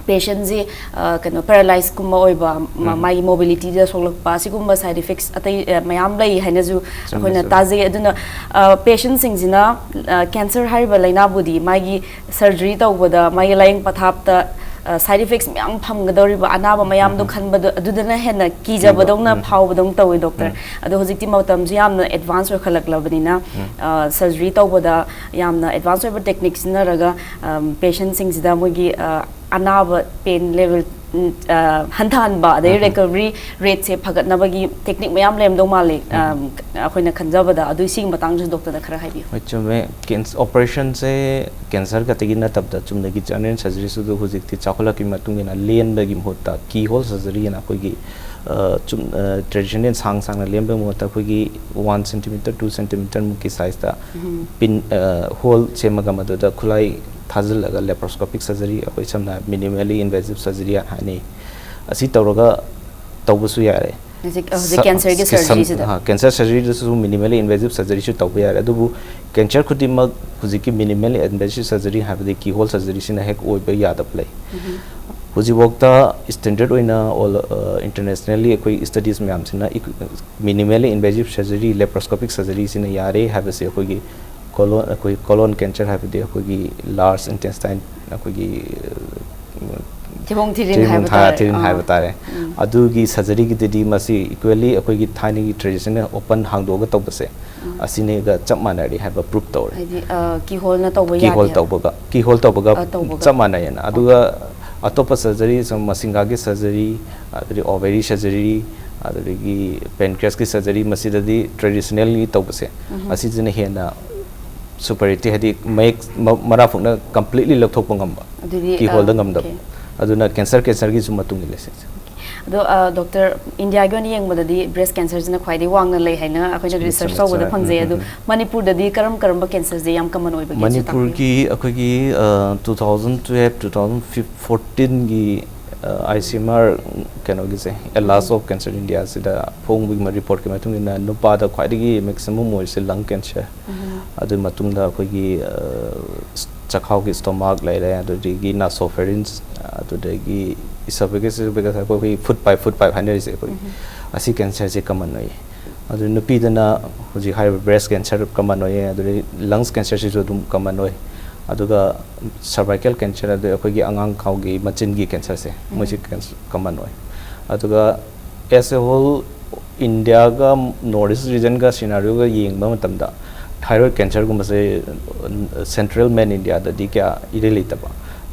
ꯄꯦꯁꯦꯟꯁꯤ, ꯑ, ꯀꯩꯅꯣ, ꯄꯦꯔꯥꯂꯥꯏꯁꯀꯨꯝꯕ ꯑꯣꯏꯕ, ꯃ-, ꯃꯥꯒꯤ ꯃꯣꯕꯤꯂꯤꯇꯤꯗ ꯁꯣꯛꯂꯛꯄ, ꯑꯁꯤꯒꯨꯝꯕ side effects ꯑꯇꯩ, ꯑ, ꯃꯌꯥꯝ ꯂꯩ ꯍꯥꯏꯅꯁꯨ ꯑꯩꯈꯣꯏꯅ ꯇꯥꯖꯩ꯫ ꯑꯗꯨꯅ, ꯑ, ꯄꯦꯁꯦꯟꯁꯤꯡꯁꯤꯅ, ꯑ, ꯀꯦꯟꯁꯔ ꯍꯥꯏꯔꯤꯕ ꯂꯥꯏꯅꯥꯕꯨꯗꯤ ꯃꯥꯒꯤ ꯁꯔꯖꯔꯤ ꯇꯧꯕꯗ, ꯃꯥꯒꯤ ꯂꯥꯏꯌꯦꯡ ꯄꯊꯥꯞꯇ, ꯑ, side effects ꯃꯌꯥꯝ ꯐꯪꯒꯗꯧꯔꯤꯕ, ꯑꯅꯥꯕ ꯃꯌꯥꯝꯗꯣ ꯈꯟꯕꯗꯣ, ꯑꯗꯨꯗꯅ ꯍꯦꯟꯅ ꯀꯤꯖꯕꯗꯧꯅ ꯐꯥꯎꯕꯗꯧꯅ ꯇꯧꯋꯤ, ꯗꯣꯛꯇꯔ꯫ ꯑꯗꯣ ꯍꯧꯖꯤꯛꯇꯤ ꯃꯇꯝꯁꯨ ꯌꯥꯝꯅ ꯑꯦꯗꯚꯥꯟꯁ ꯑꯣꯏꯈꯠꯂꯛꯂꯕꯅꯤꯅ, ꯑ, ꯁꯔꯖꯔꯤ ꯇꯧꯕꯗ ꯌꯥꯝꯅ ꯑꯦꯗꯚꯥꯟꯁ ꯑꯣꯏꯕ ꯇꯦꯛꯅꯤꯛ ꯁꯤꯖꯤꯟꯅꯔꯒ, ꯑꯝ, ꯄꯦꯁꯦꯟꯁꯤꯡꯁꯤꯗ ꯃꯣꯏꯒꯤ, ꯑ, ꯑꯅꯥꯕ, ꯄꯦꯟ ꯂꯦꯚꯦꯜ, ꯎꯝ, ꯑ, ꯍꯟꯊꯍꯟꯕ, ꯑꯗꯩ ꯔꯤꯀꯚꯔꯤ ꯔꯦꯠꯁꯦ ꯐꯒꯠꯅꯕꯒꯤ ꯇꯦꯛꯅꯤꯛ ꯃꯌꯥꯝ ꯂꯩꯔꯝꯗꯧ ꯃꯥꯜꯂꯤ, ꯑꯝ, ꯑꯩꯈꯣꯏꯅ ꯈꯟꯖꯕꯗ꯫ ꯑꯗꯨ ꯁꯤꯒꯤ ꯃꯇꯥꯡꯗꯁꯨ ꯗꯣꯛꯇꯔꯅ ꯈꯔ ꯍꯥꯏꯕꯤꯌꯨ꯫ ꯍꯣꯏ, ꯆꯨꯝꯃꯦ꯫ ꯀꯦꯟꯁ-, ꯑꯣꯄꯔꯦꯁꯟꯁꯦ ꯀꯦꯟꯁꯔ ꯈꯛꯇꯒꯤ ꯅꯠꯇꯕꯗ ꯆꯨꯝꯅꯒꯤ ꯖꯦꯅꯔꯦꯜ ꯁꯔꯖꯔꯤꯁꯨ ꯍꯧꯖꯤꯛꯇꯤ ꯆꯥꯎꯈꯠꯂꯛꯄꯒꯤ ꯃꯇꯨꯡ ꯏꯟꯅ ꯂꯦꯟꯕꯒꯤ ꯃꯍꯨꯠꯇ ꯀꯤ ꯍꯣꯜ ꯁꯔꯖꯔꯤ ꯍꯥꯏꯅ ꯑꯩꯈꯣꯏꯒꯤ, ꯑ, ꯆꯨꯝ-, ꯑ, ꯇ꯭ꯔꯦꯗꯤꯁꯅꯦꯜ ꯁꯥꯡ ꯁꯥꯡꯅ ꯂꯦꯟꯕꯒꯤ ꯃꯍꯨꯠꯇ ꯑꯩꯈꯣꯏꯒꯤ one centimeter, two centimeter ꯃꯨꯛꯀꯤ ꯁꯥꯏꯖꯇ ꯄꯤꯟ, ꯑ, ꯍꯣꯜ ꯁꯦꯝꯃꯒ ꯃꯗꯨꯗ ꯈꯨꯠꯂꯥꯏ ꯊꯥꯖꯤꯜꯂꯒ ꯂꯦꯄ꯭ꯔꯣꯁꯀꯣꯄꯤꯛ ꯁꯔꯖꯔꯤ, ꯑꯩꯈꯣꯏ ꯁꯝꯅ ꯍꯥꯏꯔꯕ minimally invasive surgery ꯍꯥꯏꯅꯩ, ꯑꯁꯤ ꯇꯧꯔꯒ ꯇꯧꯕꯁꯨ ꯌꯥꯔꯦ꯫ ꯍꯧꯖꯤꯛ, ꯍꯧꯖꯤꯛ ꯀꯦꯟꯁꯔꯒꯤ ꯁꯔꯖꯔꯤꯁꯤꯗ꯫ ꯀꯦꯟꯁꯔ ꯁꯔꯖꯔꯤꯗꯁꯨ minimally invasive surgeryꯁꯨ ꯇꯧꯕ ꯌꯥꯔꯦ, ꯑꯗꯨꯕꯨ ꯀꯦꯟꯁꯔ ꯈꯨꯗꯤꯡꯃꯛ ꯍꯧꯖꯤꯛꯀꯤ minimally invasive surgery ꯍꯥꯏꯕꯗꯤ ꯀꯤ ꯍꯣꯜ ꯁꯔꯖꯔꯤꯁꯤꯅ ꯍꯦꯛ ꯑꯣꯏꯕ ꯌꯥꯗꯕ ꯂꯩ꯫ ꯍꯧꯖꯤꯛꯐꯥꯎꯗ ꯁ꯭ꯇꯦꯟꯗꯔꯗ ꯑꯣꯏꯅ ꯑꯣꯜ ꯏꯟꯇꯔꯅꯦꯁꯅꯦꯜꯂꯤ ꯑꯩꯈꯣꯏ ꯁ꯭ꯇꯗꯤꯁ ꯃꯌꯥꯝꯁꯤꯅ ꯃꯤꯅꯤꯃꯦꯜꯂꯤ ꯏꯟꯚꯦꯖꯤꯞ ꯁꯔꯖꯔꯤ, ꯂꯦꯄ꯭ꯔꯣꯁꯀꯣꯄꯤꯛ ꯁꯔꯖꯔꯤꯁꯤꯅ ꯌꯥꯔꯦ ꯍꯥꯏꯕꯁꯦ ꯑꯩꯈꯣꯏꯒꯤ ꯀꯣꯂꯣꯟ ꯑꯩꯈꯣꯏ ꯀꯣꯂꯣꯟ ꯀꯦꯟꯁꯔ ꯍꯥꯏꯕꯗꯤ ꯑꯩꯈꯣꯏꯒꯤ ꯂꯥꯔꯖ ꯏꯟꯇꯦꯁꯇꯥꯏꯟ ꯑꯩꯈꯣꯏꯒꯤ ꯊꯤꯕꯣꯡ ꯊꯤꯔꯤꯟ ꯊꯤꯔꯤꯟ ꯍꯥꯏꯕ ꯊꯥ- ꯇꯥꯔꯦ꯫ ꯊꯤꯔꯤꯟ ꯑꯥ꯫ ꯍꯥꯏꯕ ꯇꯥꯔꯦ꯫ ꯎꯝ꯫ ꯑꯗꯨꯒꯤ ꯁꯔꯖꯔꯤꯒꯤꯗꯗꯤ ꯃꯁꯤ ꯏꯀ꯭ꯋꯦꯜꯂꯤ ꯑꯩꯈꯣꯏꯒꯤ ꯊꯥꯏꯅꯒꯤ ꯇ꯭ꯔꯦꯗꯤꯁꯅꯦꯜ ꯑꯣꯄꯟ ꯍꯥꯡꯗꯣꯛꯑꯒ ꯇꯧꯕꯁꯦ ꯎꯝ꯫ ꯑꯁꯤꯅꯒ ꯆꯞ ꯃꯥꯟꯅꯔꯤ ꯍꯥꯏꯕ ꯄ꯭ꯔꯨꯞ ꯇꯧꯔꯦ꯫ ꯍꯥꯏꯗꯤ ꯑ, ꯀꯤꯍꯣꯜꯅ ꯇꯧꯕ ꯀꯤꯍꯣꯜ ꯌꯥꯗꯦ꯫ ꯇꯧꯕꯒ ꯀꯤꯍꯣꯜ ꯇꯧꯕꯒ ꯑ, ꯇꯧꯕꯒ꯫ ꯆꯞ ꯃꯥꯟꯅꯩꯌꯦꯅ꯫ ꯑꯗꯨꯒ ꯑꯇꯣꯞꯄ ꯁꯔꯖꯔꯤ ꯁꯨꯝ ꯃꯁꯤꯡꯒꯥꯒꯤ ꯁꯔꯖꯔꯤ, ꯑꯗꯒꯤ ꯑꯣꯚꯦꯔꯤ ꯁꯔꯖꯔꯤ, ꯑꯗꯨꯗꯒꯤ ꯄꯦꯟꯀ꯭ꯔꯤꯌꯁꯀꯤ ꯁꯔꯖꯔꯤ, ꯃꯁꯤꯗꯗꯤ ꯇ꯭ꯔꯦꯗꯤꯁꯅꯦꯜꯒꯤ ꯇꯧꯕꯁꯦ ꯎꯝ꯫ ꯑꯁꯤꯁꯤꯅ ꯍꯦꯟꯅ ꯁꯨꯄꯔꯤꯌꯣꯔꯤꯇꯤ, ꯍꯥꯏꯗꯤ ꯃꯌꯦꯛ ꯃ- ꯃꯔꯥ ꯐꯨꯛꯅ ꯀꯝꯄ꯭ꯂꯤꯠꯂꯤ ꯂꯧꯊꯣꯛꯄ ꯉꯝꯕ, ꯑꯗꯨꯗꯤ, ꯀꯤꯍꯣꯜꯗ ꯑ, ꯉꯝꯗꯕ꯫ ꯑꯣꯀꯦ꯫ ꯑꯗꯨꯅ ꯀꯦꯟꯁꯔ ꯀꯦꯟꯁꯔꯒꯤꯁꯨ ꯃꯇꯨꯡ ꯏꯜꯂꯦ ꯁꯤꯁꯦ꯫ ꯑꯗꯣ, ꯑ, ꯗꯣꯛꯇꯔ, ꯏꯟꯗꯤꯌꯥꯒꯤ ꯑꯣꯏꯅ ꯌꯦꯡꯕꯗꯗꯤ ꯕ꯭ꯔꯦꯁ ꯀꯦꯟꯁꯔꯁꯤꯅ ꯈ꯭ꯋꯥꯏꯗꯒꯤ ꯋꯥꯡꯅ ꯂꯩ ꯍꯥꯏꯅ ꯑꯩꯈꯣꯏꯅ ꯆꯨꯝꯃꯤ, ꯔꯤꯁꯔꯆ ꯆꯨꯝꯃꯤ, ꯇꯧꯕꯗ ꯆꯨꯝꯃꯤ꯫ ꯐꯪꯖꯩ꯫ ꯎꯝ, ꯑꯗꯣ ꯎꯝ, ꯎꯝ꯫ ꯃꯅꯤꯄꯨꯔꯗꯗꯤ ꯀꯔꯝ ꯀꯔꯝꯕ ꯀꯦꯟꯁꯔꯁꯦ ꯌꯥꯝ ꯀꯃꯟ ꯑꯣꯏꯕꯒꯦ? ꯃꯅꯤꯄꯨꯔꯒꯤ ꯑꯩꯈꯣꯏꯒꯤ two thousand twelve two thousand ꯐꯣꯔꯇꯤꯟꯒꯤ ꯑꯥꯏ ꯁꯤ ꯑꯦꯝ ꯑꯥꯔ ꯀꯩꯅꯣꯒꯤꯁꯦ, ꯑꯦꯠꯂꯥꯁ ꯑꯣꯐ ꯀꯦꯟꯁꯔ ꯏꯟꯗꯤꯌꯥꯁꯤꯗ ꯐꯣꯡꯕꯒꯤ ꯔꯤꯄꯣꯔꯠꯀꯤ ꯃꯇꯨꯡ ꯏꯟꯅ ꯅꯨꯄꯥꯗ ꯈ꯭ꯋꯥꯏꯗꯒꯤ ꯃꯦꯛꯁꯤꯃꯝ ꯑꯣꯏꯔꯤꯁꯦ ꯂꯪ ꯀꯦꯟꯁꯔ꯫ ꯎꯝ꯫ ꯑꯗꯨꯒꯤ ꯃꯇꯨꯡꯗ ꯑꯩꯈꯣꯏꯒꯤ ꯑ, ꯆꯈꯥꯎꯒꯤ ꯁ꯭ꯇꯣꯃꯥꯛ ꯂꯩꯔꯦ, ꯑꯗꯨꯗꯒꯤ ꯅꯥꯁꯣꯐꯦꯔꯤꯟꯁ, ꯑꯗꯨꯗꯒꯤ ꯏꯁꯣꯐꯦꯒꯁ, ꯏꯁꯣꯐꯦꯒꯁ ꯑꯩꯈꯣꯏ ꯐꯨꯠ ꯄꯥꯏꯞ ꯐꯨꯠ ꯄꯥꯏꯞ ꯍꯥꯏꯅꯔꯤꯁꯦ ꯑꯩꯈꯣꯏ꯫ ꯎꯝ꯫ ꯑꯁꯤ ꯀꯦꯟꯁꯔꯁꯦ ꯀꯃꯟ ꯑꯣꯏꯌꯦ꯫ ꯑꯗꯨ ꯅꯨꯄꯤꯗꯅ ꯍꯧꯖꯤꯛ ꯍꯥꯏꯔꯤꯕ ꯕ꯭ꯔꯦꯁ ꯀꯦꯟꯁꯔ ꯀꯃꯟ ꯑꯣꯏꯌꯦ, ꯑꯗꯨꯗꯒꯤ ꯂꯪꯁ ꯀꯦꯟꯁꯔꯁꯤꯁꯨ ꯑꯗꯨꯝ ꯀꯃꯟ ꯑꯣꯏ꯫ ꯑꯗꯨꯒ ꯁꯔꯚꯥꯏꯀꯦꯜ ꯀꯦꯟꯁꯔ, ꯑꯗꯨ ꯑꯩꯈꯣꯏꯒꯤ ꯑꯉꯥꯡ ꯈꯥꯎꯒꯤ ꯃꯆꯤꯟꯒꯤ ꯀꯦꯟꯁꯔꯁꯦ, ꯃꯣꯏꯁꯤ ꯀꯃꯟ ꯑꯣꯏ꯫ ꯑꯗꯨꯒ ꯑꯦꯁ ꯑꯦ ꯍꯣꯜ ꯏꯟꯗꯤꯌꯥꯒ ꯅꯣꯔꯠ ꯏꯁ ꯔꯤꯖꯟꯒ ꯁꯤꯅꯥꯔꯤꯑꯣꯒ ꯌꯦꯡꯕ ꯃꯇꯝꯗ ꯊꯥꯏꯔꯣꯏꯗ ꯀꯦꯟꯁꯔꯒꯨꯝꯕꯁꯦ ꯁꯦꯟꯇ꯭ꯔꯦꯜ ꯃꯦꯟ ꯏꯟꯗꯤꯌꯥꯗꯗꯤ ꯀꯌꯥ ꯏꯔꯩ ꯂꯩꯇꯕ꯫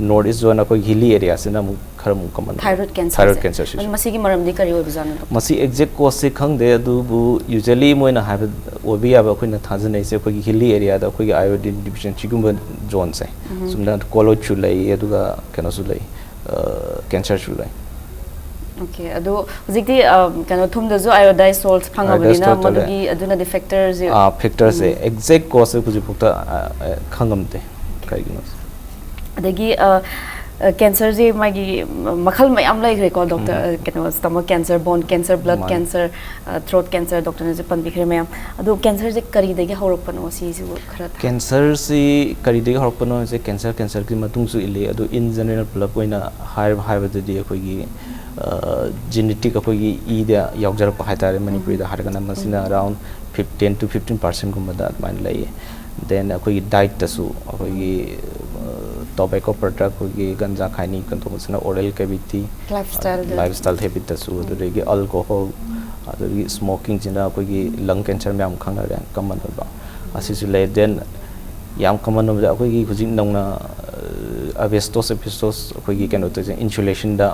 ꯅꯣꯔꯠ ꯏꯁ ꯖꯣꯟ ꯑꯩꯈꯣꯏ ꯍꯤꯂꯤ ꯑꯦꯔꯤꯌꯥꯁꯤꯅ ꯑꯃꯨꯛ ꯈꯔ ꯑꯃꯨꯛ ꯀꯃꯟ ꯑꯣꯏ꯫ ꯊꯥꯏꯔꯣꯏꯗ ꯀꯦꯟꯁꯔꯁꯦ? ꯊꯥꯏꯔꯣꯏꯗ ꯀꯦꯟꯁꯔꯁꯤꯁꯨ꯫ ꯑꯗꯣ ꯃꯁꯤꯒꯤ ꯃꯔꯝꯗꯤ ꯀꯔꯤ ꯑꯣꯏꯕꯖꯥꯠꯅꯣ, ꯗꯣꯛꯇꯔ? ꯃꯁꯤ ꯑꯦꯛꯖꯦꯛ ꯀꯣꯁꯁꯦ ꯈꯪꯗꯦ, ꯑꯗꯨꯕꯨ ꯌꯨꯖ꯭ꯋꯦꯂꯤ ꯃꯣꯏꯅ ꯍꯥꯏꯕ ꯑꯣꯏꯕ ꯌꯥꯕ ꯑꯩꯈꯣꯏꯅ ꯊꯥꯖꯅꯩꯁꯦ ꯑꯩꯈꯣꯏꯒꯤ ꯍꯤꯂꯤ ꯑꯦꯔꯤꯌꯥꯗ ꯑꯩꯈꯣꯏꯒꯤ ꯑꯥꯏꯑꯣꯗꯤꯟ ꯗꯤꯐꯤꯁꯤꯌꯦꯟꯁꯤꯒꯨꯝꯕ ꯖꯣꯟꯁꯦ꯫ ꯎꯝ꯫ ꯁꯨꯝꯅ ꯀꯣꯂꯣꯏꯗꯁꯨ ꯂꯩ, ꯑꯗꯨꯒ ꯀꯩꯅꯣꯁꯨ ꯂꯩ, ꯀꯦꯟꯁꯔꯁꯨ ꯂꯩ꯫ ꯑꯣꯀꯦ, ꯑꯗꯣ ꯍꯧꯖꯤꯛꯇꯤ, ꯑ, ꯀꯩꯅꯣ, ꯊꯨꯝꯗꯁꯨ ꯑꯥꯏꯑꯣꯗꯥꯏꯖ ꯁꯣꯜꯠ ꯐꯪꯉꯕꯅꯤꯅ, ꯑꯥꯏꯑꯣꯗꯥꯏꯖ ꯁꯣꯜꯠ ꯂꯩ꯫ ꯃꯗꯨꯒꯤ, ꯑꯗꯨꯅꯗꯤ ꯐꯦꯛꯇꯔꯁꯦ꯫ ꯑꯥ, ꯐꯦꯛꯇꯔꯁꯦ ꯎꯝ꯫ ꯑꯦꯛꯖꯦꯛ ꯀꯣꯁꯁꯦ ꯍꯧꯖꯤꯛꯐꯥꯎꯗ ꯑ, ꯑ, ꯈꯪꯉꯝꯗꯦ ꯀꯩꯒꯤꯅꯣ꯫ ꯑꯗꯒꯤ, ꯑ, ꯀꯦꯟꯁꯔꯁꯦ ꯃꯥꯒꯤ ꯃꯈꯜ ꯃꯌꯥꯝ ꯂꯩꯈ꯭ꯔꯦꯀꯣ ꯗꯣꯛꯇꯔ꯫ ꯎꯝ꯫ ꯀꯩꯅꯣ, stomach cancer, bone cancer, blood ꯃꯥꯅꯤ꯫ cancer, throat cancer, ꯗꯣꯛꯇꯔꯅꯁꯨ ꯄꯟꯕꯤꯈ꯭ꯔꯦ ꯃꯌꯥꯝ꯫ ꯑꯗꯣ ꯀꯦꯟꯁꯔꯁꯦ ꯀꯔꯤꯗꯒꯤ ꯍꯧꯔꯛꯄꯅꯣ ꯁꯤꯁꯨ ꯈꯔ ꯊꯝ- ꯀꯦꯟꯁꯔꯁꯤ ꯀꯔꯤꯗꯒꯤ ꯍꯧꯔꯛꯄꯅꯣ ꯍꯥꯏꯁꯦ, ꯀꯦꯟꯁꯔ ꯀꯦꯟꯁꯔꯒꯤ ꯃꯇꯨꯡꯁꯨ ꯏꯜꯂꯤ꯫ ꯑꯗꯨ in general ꯄꯨꯂꯞ ꯑꯣꯏꯅ ꯍꯥꯏꯔ-, ꯍꯥꯏꯕꯗꯗꯤ ꯑꯩꯈꯣꯏꯒꯤ genetic, ꯑꯩꯈꯣꯏꯒꯤ ꯏꯗ ꯌꯥꯎꯖꯔꯛꯄ ꯍꯥꯏꯇꯥꯔꯦ꯫ ꯃꯅꯤꯄꯨꯔꯤꯗ ꯍꯥꯏꯔꯒꯅ ꯃꯁꯤꯅ around fifteen to fifteen percent ꯒꯨꯝꯕꯗ ꯑꯗꯨꯃꯥꯏꯅ ꯂꯩꯌꯦ꯫ Then ꯑꯩꯈꯣꯏꯒꯤ dietꯇꯁꯨ ꯑꯩꯈꯣꯏꯒꯤ tobacco product, ꯑꯩꯈꯣꯏꯒꯤ ganja ꯈꯥꯏꯅꯤ ꯀꯟꯊꯣꯛꯄꯁꯤꯅ oral cavity, Lifestyle. Lifestyle habitꯇꯁꯨ, ꯑꯗꯨꯗꯒꯤ alcohol, ꯑꯗꯨꯗꯒꯤ smokingꯁꯤꯅ ꯑꯩꯈꯣꯏꯒꯤ lung cancer ꯃꯌꯥꯝ ꯈꯪꯅꯔꯦ, common ꯑꯣꯏꯕ ꯑꯁꯤꯁꯨ ꯂꯩ꯫ Then ꯌꯥꯝ common ꯑꯣꯏꯕꯗ ꯑꯩꯈꯣꯏꯒꯤ ꯍꯧꯖꯤꯛ ꯅꯧꯅ asbestos, asbestos ꯑꯩꯈꯣꯏꯒꯤ ꯀꯩꯅꯣ ꯇꯧꯁꯦ, insulationꯗ,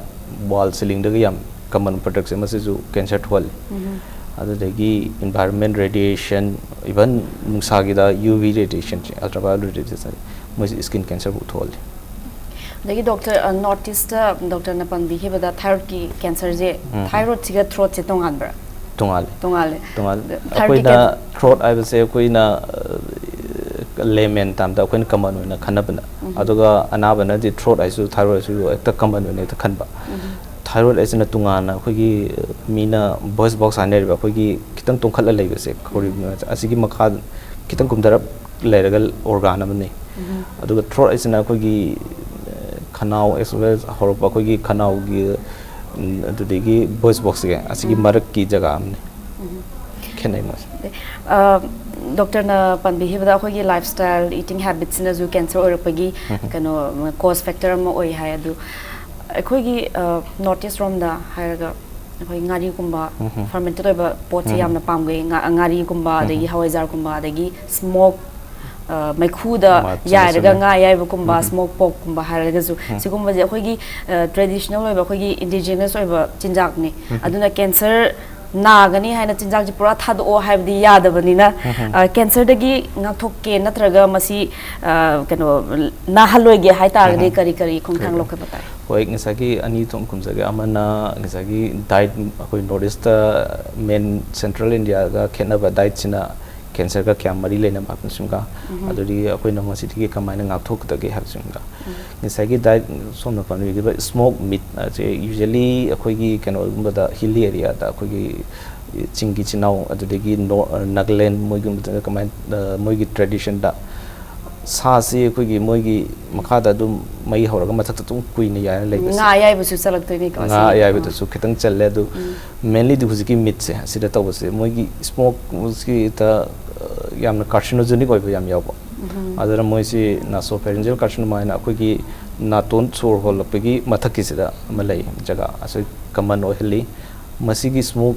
wall ceilingꯗꯒ ꯌꯥꯝ common productꯁꯦ, ꯃꯁꯤꯁꯨ cancer ꯊꯣꯛꯍꯜꯂꯤ꯫ ꯑꯗꯨꯗꯒꯤ environment radiation, even ꯅꯨꯡꯁꯥꯒꯤꯗ UV radiationꯁꯦ, ultraviolet radiation, ꯃꯣꯏꯁꯦ skin cancerꯕꯨ ꯊꯣꯛꯍꯜꯂꯤ꯫ ꯑꯗꯒꯤ ꯗꯣꯛꯇꯔ, ꯅꯣꯔꯠ ꯏꯁꯇ ꯗꯣꯛꯇꯔꯅ ꯄꯟꯕꯤꯈꯤꯕꯗ thyroidꯀꯤ cancerꯁꯦ, thyroidꯁꯤꯒ throatꯁꯦ ꯇꯣꯉꯥꯟꯕ꯭ꯔꯥ? ꯇꯣꯉꯥꯜꯂꯤ꯫ ꯇꯣꯉꯥꯜꯂꯦ꯫ ꯇꯣꯉꯥꯜꯂꯤ꯫ Thyroidꯀꯤ ꯑꯩꯈꯣꯏꯅ cancer- throat ꯍꯥꯏꯕꯁꯦ ꯑꯩꯈꯣꯏꯅ layman termꯗ ꯑꯩꯈꯣꯏꯅ common ꯑꯣꯏꯅ ꯈꯟꯅꯕꯅ, ꯑꯗꯨꯒ ꯑꯅꯥꯕꯅꯗꯤ throat ꯍꯥꯏꯁꯨ thyroid ꯍꯥꯏꯁꯨ ꯍꯦꯛꯇ common ꯑꯣꯏꯅ ꯍꯦꯛꯇ ꯈꯟꯕ꯫ Thyroid ꯍꯥꯏꯁꯤꯅ ꯇꯣꯉꯥꯟꯅ ꯑꯩꯈꯣꯏꯒꯤ ꯃꯤꯅ voice box ꯍꯥꯏꯅꯔꯤꯕ ꯑꯩꯈꯣꯏꯒꯤ ꯈꯤꯇꯪ ꯇꯣꯡꯈꯠꯂ ꯂꯩꯕꯁꯦ, ꯈꯧꯔꯤ ꯑꯁꯤꯒꯤ ꯃꯈꯥ ꯈꯤꯇꯪ ꯀꯨꯝꯊꯔꯞ ꯂꯩꯔꯒ organ ꯑꯃꯅꯤ꯫ ꯑꯗꯨꯒ throat ꯍꯥꯏꯁꯤꯅ ꯑꯩꯈꯣꯏꯒꯤ ꯈꯅꯥꯎ as well as ꯍꯧꯔꯛꯄ ꯑꯩꯈꯣꯏꯒꯤ ꯈꯅꯥꯎꯒꯤ, ꯑꯗꯨꯗꯒꯤ voice boxꯁꯦ ꯑꯁꯤꯒꯤ ꯃꯔꯛꯀꯤ ꯖꯒꯥ ꯑꯃꯅꯤ꯫ ꯈꯦꯠꯅꯩ ꯃꯣꯏꯁꯦ꯫ ꯑ, ꯗꯣꯛꯇꯔꯅ ꯄꯟꯕꯤꯈꯤꯕꯗ ꯑꯩꯈꯣꯏꯒꯤ lifestyle, eating habitꯁꯤꯅꯁꯨ cancer ꯑꯣꯏꯔꯛꯄꯒꯤ ꯀꯩꯅꯣ, cause factor ꯑꯃ ꯑꯣꯏ ꯍꯥꯏ꯫ ꯑꯗꯨ ꯑꯩꯈꯣꯏꯒꯤ ꯅꯣꯔꯠ ꯏꯁ ꯔꯣꯝꯗ ꯍꯥꯏꯔꯒ ꯑꯩꯈꯣꯏ ꯉꯥꯔꯤꯒꯨꯝꯕ, fermented ꯑꯣꯏꯕ ꯄꯣꯠꯁꯦ ꯌꯥꯝꯅ ꯄꯥꯝꯒꯩ꯫ ꯉꯥ-, ꯉꯥꯔꯤꯒꯨꯝꯕ, ꯑꯗꯒꯤ ꯍꯋꯥꯏꯖꯥꯔꯒꯨꯝꯕ, ꯑꯗꯒꯤ smoke, ꯑ, ꯃꯩꯈꯨꯗ ꯃꯥ-, ꯆꯨꯝꯃꯦ, ꯌꯥꯏꯔꯒ ꯆꯨꯝꯃꯦ꯫ ꯉꯥ ꯑꯌꯥꯏꯕꯒꯨꯝꯕ, smoke porkꯀꯨꯝꯕ ꯍꯥꯏꯔꯒꯁꯨ, ꯁꯤꯒꯨꯝꯕꯁꯦ ꯑꯩꯈꯣꯏꯒꯤ traditional ꯑꯣꯏꯕ, ꯑꯩꯈꯣꯏꯒꯤ indigenous ꯑꯣꯏꯕ ꯆꯤꯟꯖꯥꯛꯅꯤ꯫ ꯑꯗꯨꯅ cancer ꯅꯥꯒꯅꯤ ꯍꯥꯏꯅ ꯆꯤꯟꯖꯥꯛꯁꯦ ꯄꯨꯔꯥ ꯊꯥꯗꯣꯛꯑꯣ ꯍꯥꯏꯕꯗꯤ ꯌꯥꯗꯕꯅꯤꯅ, ꯑ, cancerꯗꯒꯤ ꯉꯥꯛꯊꯣꯛꯀꯦ ꯅꯠꯇ꯭ꯔꯒ ꯃꯁꯤ, ꯑ, ꯀꯩꯅꯣ, ꯅꯥꯍꯜꯂꯣꯏꯒꯦ ꯍꯥꯏꯇꯥꯔꯒꯗꯤ ꯀꯔꯤ ꯀꯔꯤ ꯈꯣꯡꯊꯥꯡ ꯂꯧꯈꯠꯄ ꯇꯥꯏ? ꯍꯣꯏ, ꯉꯁꯥꯏꯒꯤ ꯑꯅꯤ ꯊꯣꯛꯅ ꯈꯨꯝꯖꯒꯦ꯫ ꯑꯃꯅ ꯉꯁꯥꯏꯒꯤ diet, ꯑꯩꯈꯣꯏ ꯅꯣꯔꯠ ꯏꯁꯇ main central Indiaꯒ ꯈꯦꯠꯅꯕ dietꯁꯤꯅ ꯀꯦꯟꯁꯔꯒ ꯀꯌꯥꯝ ꯃꯔꯤ ꯂꯩꯅꯕ ꯍꯥꯏꯕꯅꯆꯤꯡꯕ, ꯑꯗꯨꯗꯒꯤ ꯑꯩꯈꯣꯏꯅ ꯃꯁꯤꯗꯒꯤ ꯀꯃꯥꯏꯅ ꯉꯥꯛꯊꯣꯛꯀꯗꯒꯦ ꯍꯥꯏꯕꯁꯤꯡꯗ꯫ ꯉꯁꯥꯏꯒꯤ ꯗꯥꯏꯠ, ꯁꯣꯝꯅ ꯄꯟꯕꯤꯈꯤꯕ ꯁ꯭ꯃꯣꯛ ꯃꯤꯠ ꯑꯁꯦ ꯌꯨꯖ꯭ꯋꯦꯂꯤ ꯑꯩꯈꯣꯏꯒꯤ ꯀꯩꯅꯣꯒꯨꯝꯕꯗ, ꯍꯤꯜꯂꯤ ꯑꯦꯔꯤꯌꯥꯗ, ꯑꯩꯈꯣꯏꯒꯤ ꯆꯤꯡꯒꯤ ꯏꯆꯤꯟ ꯏꯅꯥꯎ, ꯑꯗꯨꯗꯒꯤ ꯅꯣ-, ꯅꯥꯒꯥꯂꯦꯟ, ꯃꯣꯏꯒꯨꯝꯕꯗꯅ ꯀꯃꯥꯏꯅ, ꯑ, ꯃꯣꯏꯒꯤ ꯇ꯭ꯔꯦꯗꯤꯁꯟꯗ ꯁꯥꯁꯤ ꯑꯩꯈꯣꯏꯒꯤ ꯃꯣꯏꯒꯤ ꯃꯈꯥꯗ ꯑꯗꯨꯝ ꯃꯩ ꯍꯧꯔꯒ ꯃꯊꯛꯇ ꯑꯗꯨꯝ ꯀꯨꯏꯅ ꯌꯥꯏꯔ ꯂꯩꯕꯁꯦ꯫ ꯉꯥ ꯑꯌꯥꯏꯕꯁꯨ ꯆꯠꯂꯛꯇꯣꯏꯅꯤꯀꯣ ꯉꯥ ꯁꯤꯗꯤ꯫ ꯑꯌꯥꯏꯕꯗꯁꯨ ꯈꯤꯇꯪ ꯆꯜꯂꯦ, ꯑꯗꯨ ꯃꯦꯟꯂꯤꯗꯤ ꯍꯧꯖꯤꯛꯀꯤ ꯃꯤꯠꯁꯦ ꯑꯁꯤꯗ ꯇꯧꯕꯁꯦ, ꯃꯣꯏꯒꯤ ꯁ꯭ꯃꯣꯛꯁꯤꯗ, ꯑ, ꯌꯥꯝꯅ ꯀꯥꯔꯁꯤꯅꯣꯖꯦꯅꯤꯛ ꯑꯣꯏꯕ ꯌꯥꯝ ꯌꯥꯎꯕ꯫ ꯑꯗꯨꯅ ꯃꯣꯏꯁꯤ ꯅꯥꯁꯣꯐꯦꯔꯤꯟꯖꯤꯌꯦꯜ ꯀꯥꯔꯁꯤꯅꯣꯃꯥ ꯍꯥꯏꯅ ꯑꯩꯈꯣꯏꯒꯤ ꯅꯥꯇꯣꯟ ꯁꯣꯔ ꯍꯣꯜꯂꯛꯄꯒꯤ ꯃꯊꯛꯀꯤꯁꯤꯗ ꯑꯃ ꯂꯩ ꯖꯒꯥ, ꯑꯁꯤ ꯀꯃꯟ ꯑꯣꯏꯍꯜꯂꯤ꯫ ꯃꯁꯤꯒꯤ ꯁ꯭ꯃꯣꯛ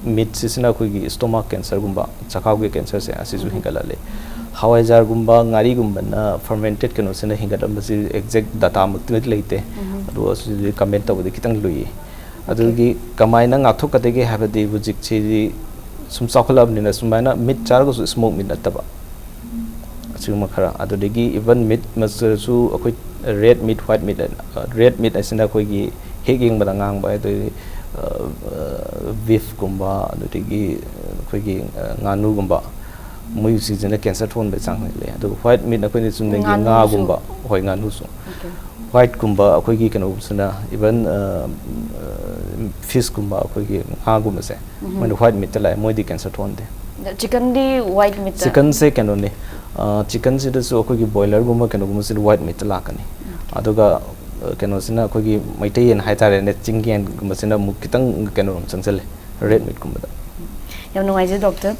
ꯃꯤꯠꯁꯤꯁꯤꯅ ꯑꯩꯈꯣꯏꯒꯤ ꯁ꯭ꯇꯣꯃꯥꯛ ꯀꯦꯟꯁꯔꯒꯨꯝꯕ, ꯆꯈꯥꯎꯒꯤ ꯀꯦꯟꯁꯔꯁꯦ ꯑꯁꯤꯁꯨ ꯍꯦꯟꯒꯠꯍꯜꯂꯤ꯫ ꯍꯋꯥꯏꯖꯥꯔꯒꯨꯝꯕ, ꯉꯥꯔꯤꯒꯨꯝꯕꯅ, ꯐꯔꯃꯦꯟꯇꯦꯠ ꯀꯩꯅꯣꯁꯤꯅ ꯍꯦꯟꯒꯠꯍꯟꯕꯁꯤ ꯑꯦꯛꯖꯦꯛ ꯗꯥꯇꯥꯃꯛꯇꯤ ꯂꯩꯇꯦ, ꯑꯗꯨꯒ ꯑꯁꯤꯗꯤ ꯀꯃꯦꯟ ꯇꯧꯕꯗꯤ ꯈꯤꯇꯪ ꯂꯨꯏ꯫ ꯑꯗꯨꯒꯤ ꯀꯃꯥꯏꯅ ꯉꯥꯛꯊꯣꯛꯀꯗꯒꯦ ꯍꯥꯏꯕꯗꯤ ꯍꯧꯖꯤꯛꯁꯤꯗꯤ ꯁꯨꯝ ꯆꯥꯎꯈꯠꯂꯛꯑꯕꯅꯤꯅ ꯁꯨꯃꯥꯏꯅ ꯃꯤꯠ ꯆꯥꯔꯒꯁꯨ ꯁ꯭ꯃꯣꯛ ꯃꯤꯠ ꯅꯠꯇꯕ, ꯑꯁꯤꯒꯨꯝꯕ ꯈꯔ꯫ ꯑꯗꯨꯗꯒꯤ ꯏꯚꯟ ꯃꯤꯠ ꯃꯁꯤꯗꯁꯨ ꯑꯩꯈꯣꯏ ꯔꯦꯗ ꯃꯤꯠ, ꯋꯥꯏꯠ ꯃꯤꯠ ꯍꯥꯏꯅ, ꯔꯦꯗ ꯃꯤꯠ ꯍꯥꯏꯁꯤꯅ ꯑꯩꯈꯣꯏꯒꯤ ꯍꯦꯛ ꯌꯦꯡꯕꯗ ꯉꯥꯡꯕ, ꯑꯗꯨꯗꯒꯤ, ꯑ, ꯑ, ꯕꯤꯐꯀꯨꯝꯕ, ꯑꯗꯨꯗꯒꯤ ꯑꯩꯈꯣꯏꯒꯤ, ꯑ, ꯉꯥꯅꯨꯒꯨꯝꯕ, ꯃꯣꯏꯁꯤꯡꯁꯤꯅ ꯀꯦꯟꯁꯔ ꯊꯣꯛꯍꯟꯕꯒꯤ ꯆꯥꯡꯁꯤ ꯂꯩ꯫ ꯑꯗꯨꯒ ꯋꯥꯏꯠ ꯃꯤꯠ ꯑꯩꯈꯣꯏꯅ ꯆꯨꯝꯅꯒꯤ ꯉꯥꯅꯨꯁꯨ꯫ ꯉꯥꯒꯨꯝꯕ, ꯍꯣꯏ, ꯉꯥꯅꯨꯁꯨ꯫ ꯋꯥꯏꯠꯀꯨꯝꯕ ꯑꯩꯈꯣꯏꯒꯤ ꯀꯩꯅꯣꯁꯤꯅ, ꯏꯚꯟ, ꯑ, ꯑ, ꯐꯤꯁꯀꯨꯝꯕ ꯑꯩꯈꯣꯏꯒꯤ ꯉꯥꯒꯨꯝꯕꯁꯦ, ꯃꯣꯏꯅ ꯋꯥꯏꯠ ꯃꯤꯠꯇ ꯂꯥꯛꯑꯦ, ꯃꯣꯏꯗꯤ ꯀꯦꯟꯁꯔ ꯊꯣꯛꯍꯟꯗꯦ꯫ ꯆꯤꯀꯟꯗꯤ ꯋꯥꯏꯠ ꯃꯤꯠꯇ? ꯆꯤꯀꯟꯁꯦ ꯀꯩꯅꯣꯅꯤ, ꯑ, ꯆꯤꯀꯟꯁꯤꯗꯁꯨ ꯑꯩꯈꯣꯏꯒꯤ ꯕꯣꯏꯂꯔꯒꯨꯝꯕ ꯀꯩꯅꯣꯒꯨꯝꯕꯁꯤꯗꯤ ꯋꯥꯏꯠ ꯃꯤꯠꯇ ꯂꯥꯛꯀꯅꯤ꯫ ꯑꯗꯨꯒ, ꯑ, ꯀꯩꯅꯣꯁꯤꯅ ꯑꯩꯈꯣꯏꯒꯤ ꯃꯩꯇꯩ ꯌꯦꯟ ꯍꯥꯏꯇꯥꯔꯦꯅꯦ, ꯆꯤꯡ ꯌꯦꯟꯒꯨꯝꯕꯁꯤꯅ ꯑꯃꯨꯛ ꯈꯤꯇꯪ ꯀꯩꯅꯣꯔꯣꯝ ꯆꯪꯁꯤꯜꯂꯦ, ꯔꯦꯗ ꯃꯤꯠꯀꯨꯝꯕꯗ꯫ ꯌꯥꯝ ꯅꯨꯡꯉꯥꯏꯖꯩ ꯗꯣꯛꯇꯔ꯫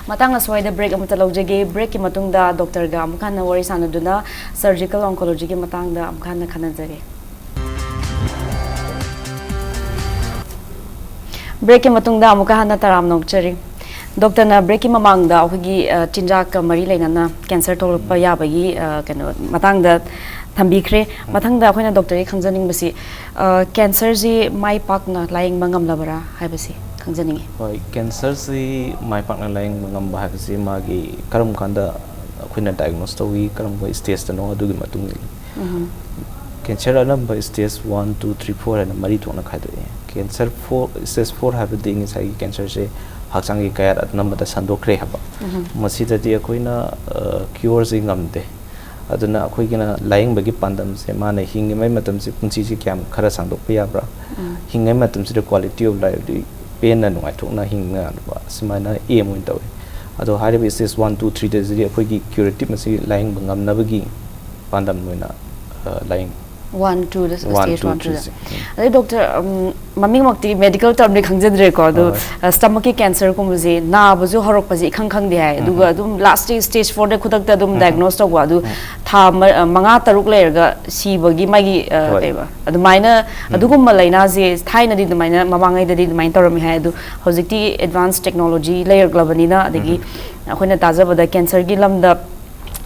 ꯃꯇꯥꯡ ꯑꯁ꯭ꯋꯥꯏꯗ ꯕ꯭ꯔꯦꯛ ꯑꯃꯠꯇ ꯂꯧꯖꯒꯦ꯫ ꯕ꯭ꯔꯦꯛꯀꯤ ꯃꯇꯨꯡꯗ ꯗꯣꯛꯇꯔꯒ ꯑꯃꯨꯛ ꯍꯟꯅ ꯋꯥꯔꯤ ꯁꯥꯟꯅꯗꯨꯅ ꯁꯔꯖꯤꯀꯦꯜ ꯑꯣꯟꯀꯣꯂꯣꯖꯤꯒꯤ ꯃꯇꯥꯡꯗ ꯑꯃꯨꯛ ꯍꯟꯅ ꯈꯟꯅꯖꯒꯦ꯫ ꯕ꯭ꯔꯦꯛꯀꯤ ꯃꯇꯨꯡꯗ ꯑꯃꯨꯛꯀ ꯍꯟꯅ ꯇꯔꯥꯝꯅ ꯑꯣꯛꯆꯔꯤ꯫ ꯗꯣꯛꯇꯔꯅ ꯕ꯭ꯔꯦꯛꯀꯤ ꯃꯃꯥꯡꯗ ꯑꯩꯈꯣꯏꯒꯤ, ꯑ, ꯆꯤꯟꯖꯥꯛꯀ ꯃꯔꯤ ꯂꯩꯅꯅ ꯀꯦꯟꯁꯔ ꯊꯣꯛꯂꯛꯄ ꯌꯥꯕꯒꯤ, ꯑ, ꯀꯩꯅꯣ ꯃꯇꯥꯡꯗ ꯊꯝꯕꯤꯈ꯭ꯔꯦ꯫ ꯃꯊꯪꯗ ꯑꯩꯈꯣꯏꯅ ꯗꯣꯛꯇꯔꯒꯤ ꯈꯪꯖꯅꯤꯡꯕꯁꯤ, ꯑ, ꯀꯦꯟꯁꯔꯁꯤ ꯃꯥꯏ ꯄꯥꯛꯅ ꯂꯥꯌꯦꯡꯕ ꯉꯝꯂꯕꯔꯥ ꯍꯥꯏꯕꯁꯤ ꯈꯪꯖꯅꯤꯡꯉꯤ꯫ ꯍꯣꯏ, ꯀꯦꯟꯁꯔꯁꯤ ꯃꯥꯏ ꯄꯥꯛꯅ ꯂꯥꯌꯦꯡꯕ ꯉꯝꯕ ꯍꯥꯏꯕꯁꯤ ꯃꯥꯒꯤ ꯀꯔꯝ ꯀꯥꯟꯗ ꯑꯩꯈꯣꯏꯅ ꯗꯥꯏꯒꯅꯣꯁ ꯇꯧꯏ, ꯀꯔꯝꯕ ꯁ꯭ꯇꯦꯖꯇꯅꯣ, ꯑꯗꯨꯒꯤ ꯃꯇꯨꯡ ꯏꯜꯂꯤ꯫ ꯀꯦꯟꯁꯔ ꯑꯅꯝꯕ stage one, two, three, four ꯍꯥꯏꯅ ꯃꯔꯤ ꯊꯣꯛꯅ ꯈꯥꯏꯗꯣꯛꯏ꯫ ꯀꯦꯟꯁꯔ ꯐꯣꯔ, ꯁ꯭ꯇꯦꯖ ꯐꯣꯔ ꯍꯥꯏꯕꯗꯤ ꯉꯁꯥꯏꯒꯤ ꯀꯦꯟꯁꯔꯁꯦ ꯍꯛꯆꯥꯡꯒꯤ ꯀꯌꯥꯠ ꯑꯅꯝꯕꯗ ꯁꯟꯗꯣꯛꯈ꯭ꯔꯦ ꯍꯥꯏꯕ꯫ ꯃꯁꯤꯗꯗꯤ ꯑꯩꯈꯣꯏꯅ ꯀ꯭ꯌꯣꯔꯁꯤ ꯉꯝꯗꯦ꯫ ꯑꯗꯨꯅ ꯑꯩꯈꯣꯏꯒꯤꯅ ꯂꯥꯌꯦꯡꯕꯒꯤ ꯄꯥꯟꯗꯝꯁꯦ ꯃꯥꯅ ꯍꯤꯡꯂꯤꯉꯩ ꯃꯇꯝꯁꯤ, ꯄꯨꯟꯁꯤꯁꯤ ꯀꯌꯥꯝ ꯈꯔ ꯁꯥꯡꯗꯣꯛꯄ ꯌꯥꯕ꯭ꯔꯥ, ꯍꯤꯡꯉꯤꯉꯩ ꯃꯇꯝꯁꯤꯗ quality of lifeꯗꯤ ꯄꯦꯟꯅ ꯅꯨꯡꯉꯥꯏꯊꯣꯛꯅ ꯍꯤꯡꯕ ꯌꯥꯅꯕ, ꯁꯨꯃꯥꯏꯅ aim ꯑꯣꯏꯅ ꯇꯧꯏ꯫ ꯑꯗꯣ ꯍꯥꯏꯔꯤꯕ stage one, two, threeꯗꯗꯤ ꯑꯩꯈꯣꯏꯒꯤ curative ꯃꯁꯤ ꯂꯥꯌꯦꯡꯕ ꯉꯝꯅꯕꯒꯤ ꯄꯥꯟꯗꯝ ꯑꯣꯏꯅ, ꯑ, ꯂꯥꯌꯦꯡ- ꯋꯥꯟ ꯇꯨꯗ ꯋꯥꯟ ꯁ꯭ꯇꯦꯖ ꯇꯨ ꯋꯥꯟ ꯇꯨꯗ ꯊ꯭ꯔꯤꯁꯦ꯫ ꯎꯝ꯫ ꯑꯗꯩ ꯗꯣꯛꯇꯔ, ꯎꯝ, ꯃꯃꯤꯡꯃꯛꯇꯤ ꯃꯦꯗꯤꯀꯦꯜ ꯇꯔꯝꯗꯤ ꯈꯪꯖꯗ꯭ꯔꯦꯀꯣ, ꯑꯗꯣ ꯍꯣꯏ, ꯍꯣꯏ꯫ ꯁ꯭ꯇꯃꯛꯀꯤ ꯀꯦꯟꯁꯔꯒꯨꯝꯕꯁꯦ ꯅꯥꯕꯁꯨ ꯍꯧꯔꯛꯄꯁꯦ ꯏꯈꯪ ꯈꯪꯗꯦ ꯍꯥꯏ, ꯑꯗꯨꯒ ꯎꯝ꯫ ꯑꯗꯨꯝ ꯂꯥꯁ ꯁ꯭ꯇꯦꯖ, ꯁ꯭ꯇꯦꯖ ꯐꯣꯔꯗ ꯈꯨꯗꯛꯇ ꯑꯗꯨꯝ ꯎꯝ꯫ ꯗꯥꯏꯒꯅꯣꯁ ꯇꯧꯕ, ꯑꯗꯨ ꯎꯝ꯫ ꯊꯥ ꯃ-, ꯑ, ꯃꯉꯥ ꯇꯔꯨꯛ ꯂꯩꯔꯒ ꯁꯤꯕꯒꯤ ꯃꯥꯒꯤ, ꯑ, ꯍꯣꯏ꯫ ꯀꯩꯕ, ꯑꯗꯨꯃꯥꯏꯅ, ꯎꯝ꯫ ꯑꯗꯨꯒꯨꯝꯕ ꯂꯥꯏꯅꯥꯁꯦ ꯊꯥꯏꯅꯗꯤ ꯑꯗꯨꯃꯥꯏꯅ, ꯃꯃꯥꯡꯉꯩꯗꯗꯤ ꯑꯗꯨꯃꯥꯏꯅ ꯇꯧꯔꯝꯃꯤ ꯍꯥꯏ, ꯑꯗꯨ ꯍꯧꯖꯤꯛꯇꯤ ꯑꯦꯗꯚꯥꯟꯁ ꯇꯦꯛꯅꯣꯂꯣꯖꯤ ꯂꯩꯔꯛꯂꯕꯅꯤꯅ, ꯑꯗꯒꯤ ꯎꯝ꯫ ꯑꯩꯈꯣꯏꯅ ꯇꯥꯖꯕꯗ ꯀꯦꯟꯁꯔꯒꯤ ꯂꯝꯗ,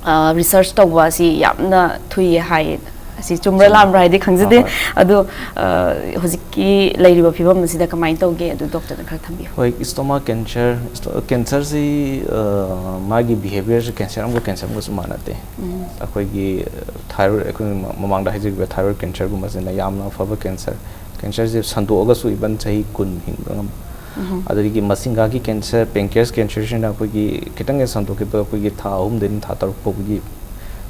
ꯑ, ꯔꯤꯁꯔꯆ ꯇꯧꯕ ꯑꯁꯤ ꯌꯥꯝꯅ ꯊꯨꯏꯌꯦ ꯍꯥꯏꯌꯦ꯫ ꯑꯁꯤ ꯆꯨꯝꯕ꯭ꯔꯥ ꯆꯨꯝꯃꯦ꯫ ꯂꯥꯟꯕ꯭ꯔꯥ ꯍꯥꯏꯗꯤ ꯈꯪꯖꯗꯦ꯫ ꯍꯣꯏ, ꯍꯣꯏ꯫ ꯑꯗꯣ, ꯑ, ꯍꯧꯖꯤꯛꯀꯤ ꯂꯩꯔꯤꯕ ꯐꯤꯕꯝ ꯑꯁꯤꯗ ꯀꯃꯥꯏꯅ ꯇꯧꯒꯦ, ꯑꯗꯨ ꯗꯣꯛꯇꯔꯅ ꯈꯔ ꯊꯝꯕꯤꯌꯨ꯫ ꯍꯣꯏ, ꯏꯁꯇꯣꯃꯥ ꯀꯦꯟꯁꯔ, ꯏꯁꯇꯣ-, ꯀꯦꯟꯁꯔꯁꯤ, ꯑ, ꯃꯥꯒꯤ ꯕꯤꯍꯦꯕꯤꯌꯔꯁꯤ ꯀꯦꯟꯁꯔ ꯑꯃꯒ ꯀꯦꯟꯁꯔ ꯑꯃꯒꯁꯨ ꯃꯥꯟꯅꯗꯦ꯫ ꯎꯝ꯫ ꯑꯩꯈꯣꯏꯒꯤ, ꯑ, ꯊꯥꯏꯔꯣꯏꯗ, ꯑꯩꯈꯣꯏ ꯃ-, ꯃꯃꯥꯡꯗ ꯍꯥꯏꯖꯈꯤꯕ ꯊꯥꯏꯔꯣꯏꯗ ꯀꯦꯟꯁꯔꯒꯨꯝꯕꯁꯤꯅ ꯌꯥꯝꯅ ꯐꯕ ꯀꯦꯟꯁꯔ꯫ ꯀꯦꯟꯁꯔꯁꯦ ꯁꯟꯗꯣꯛꯑꯒꯁꯨ ꯏꯚꯟ ꯆꯍꯤ ꯀꯨꯟ ꯍꯤꯡꯕ ꯉꯝꯕ꯫ ꯎꯝ꯫ ꯑꯗꯒꯤ ꯃꯁꯤꯡꯒꯥꯒꯤ ꯀꯦꯟꯁꯔ, ꯄꯦꯟꯀ꯭ꯔꯤꯌꯥꯁ ꯀꯦꯟꯁꯔꯁꯤꯅ ꯑꯩꯈꯣꯏꯒꯤ ꯈꯤꯇꯪ ꯍꯦꯛ ꯁꯟꯗꯣꯛꯈꯤꯕ ꯑꯩꯈꯣꯏꯒꯤ ꯊꯥ ꯑꯍꯨꯝꯗꯩꯅ ꯊꯥ ꯇꯔꯨꯛ ꯐꯥꯎꯕꯒꯤ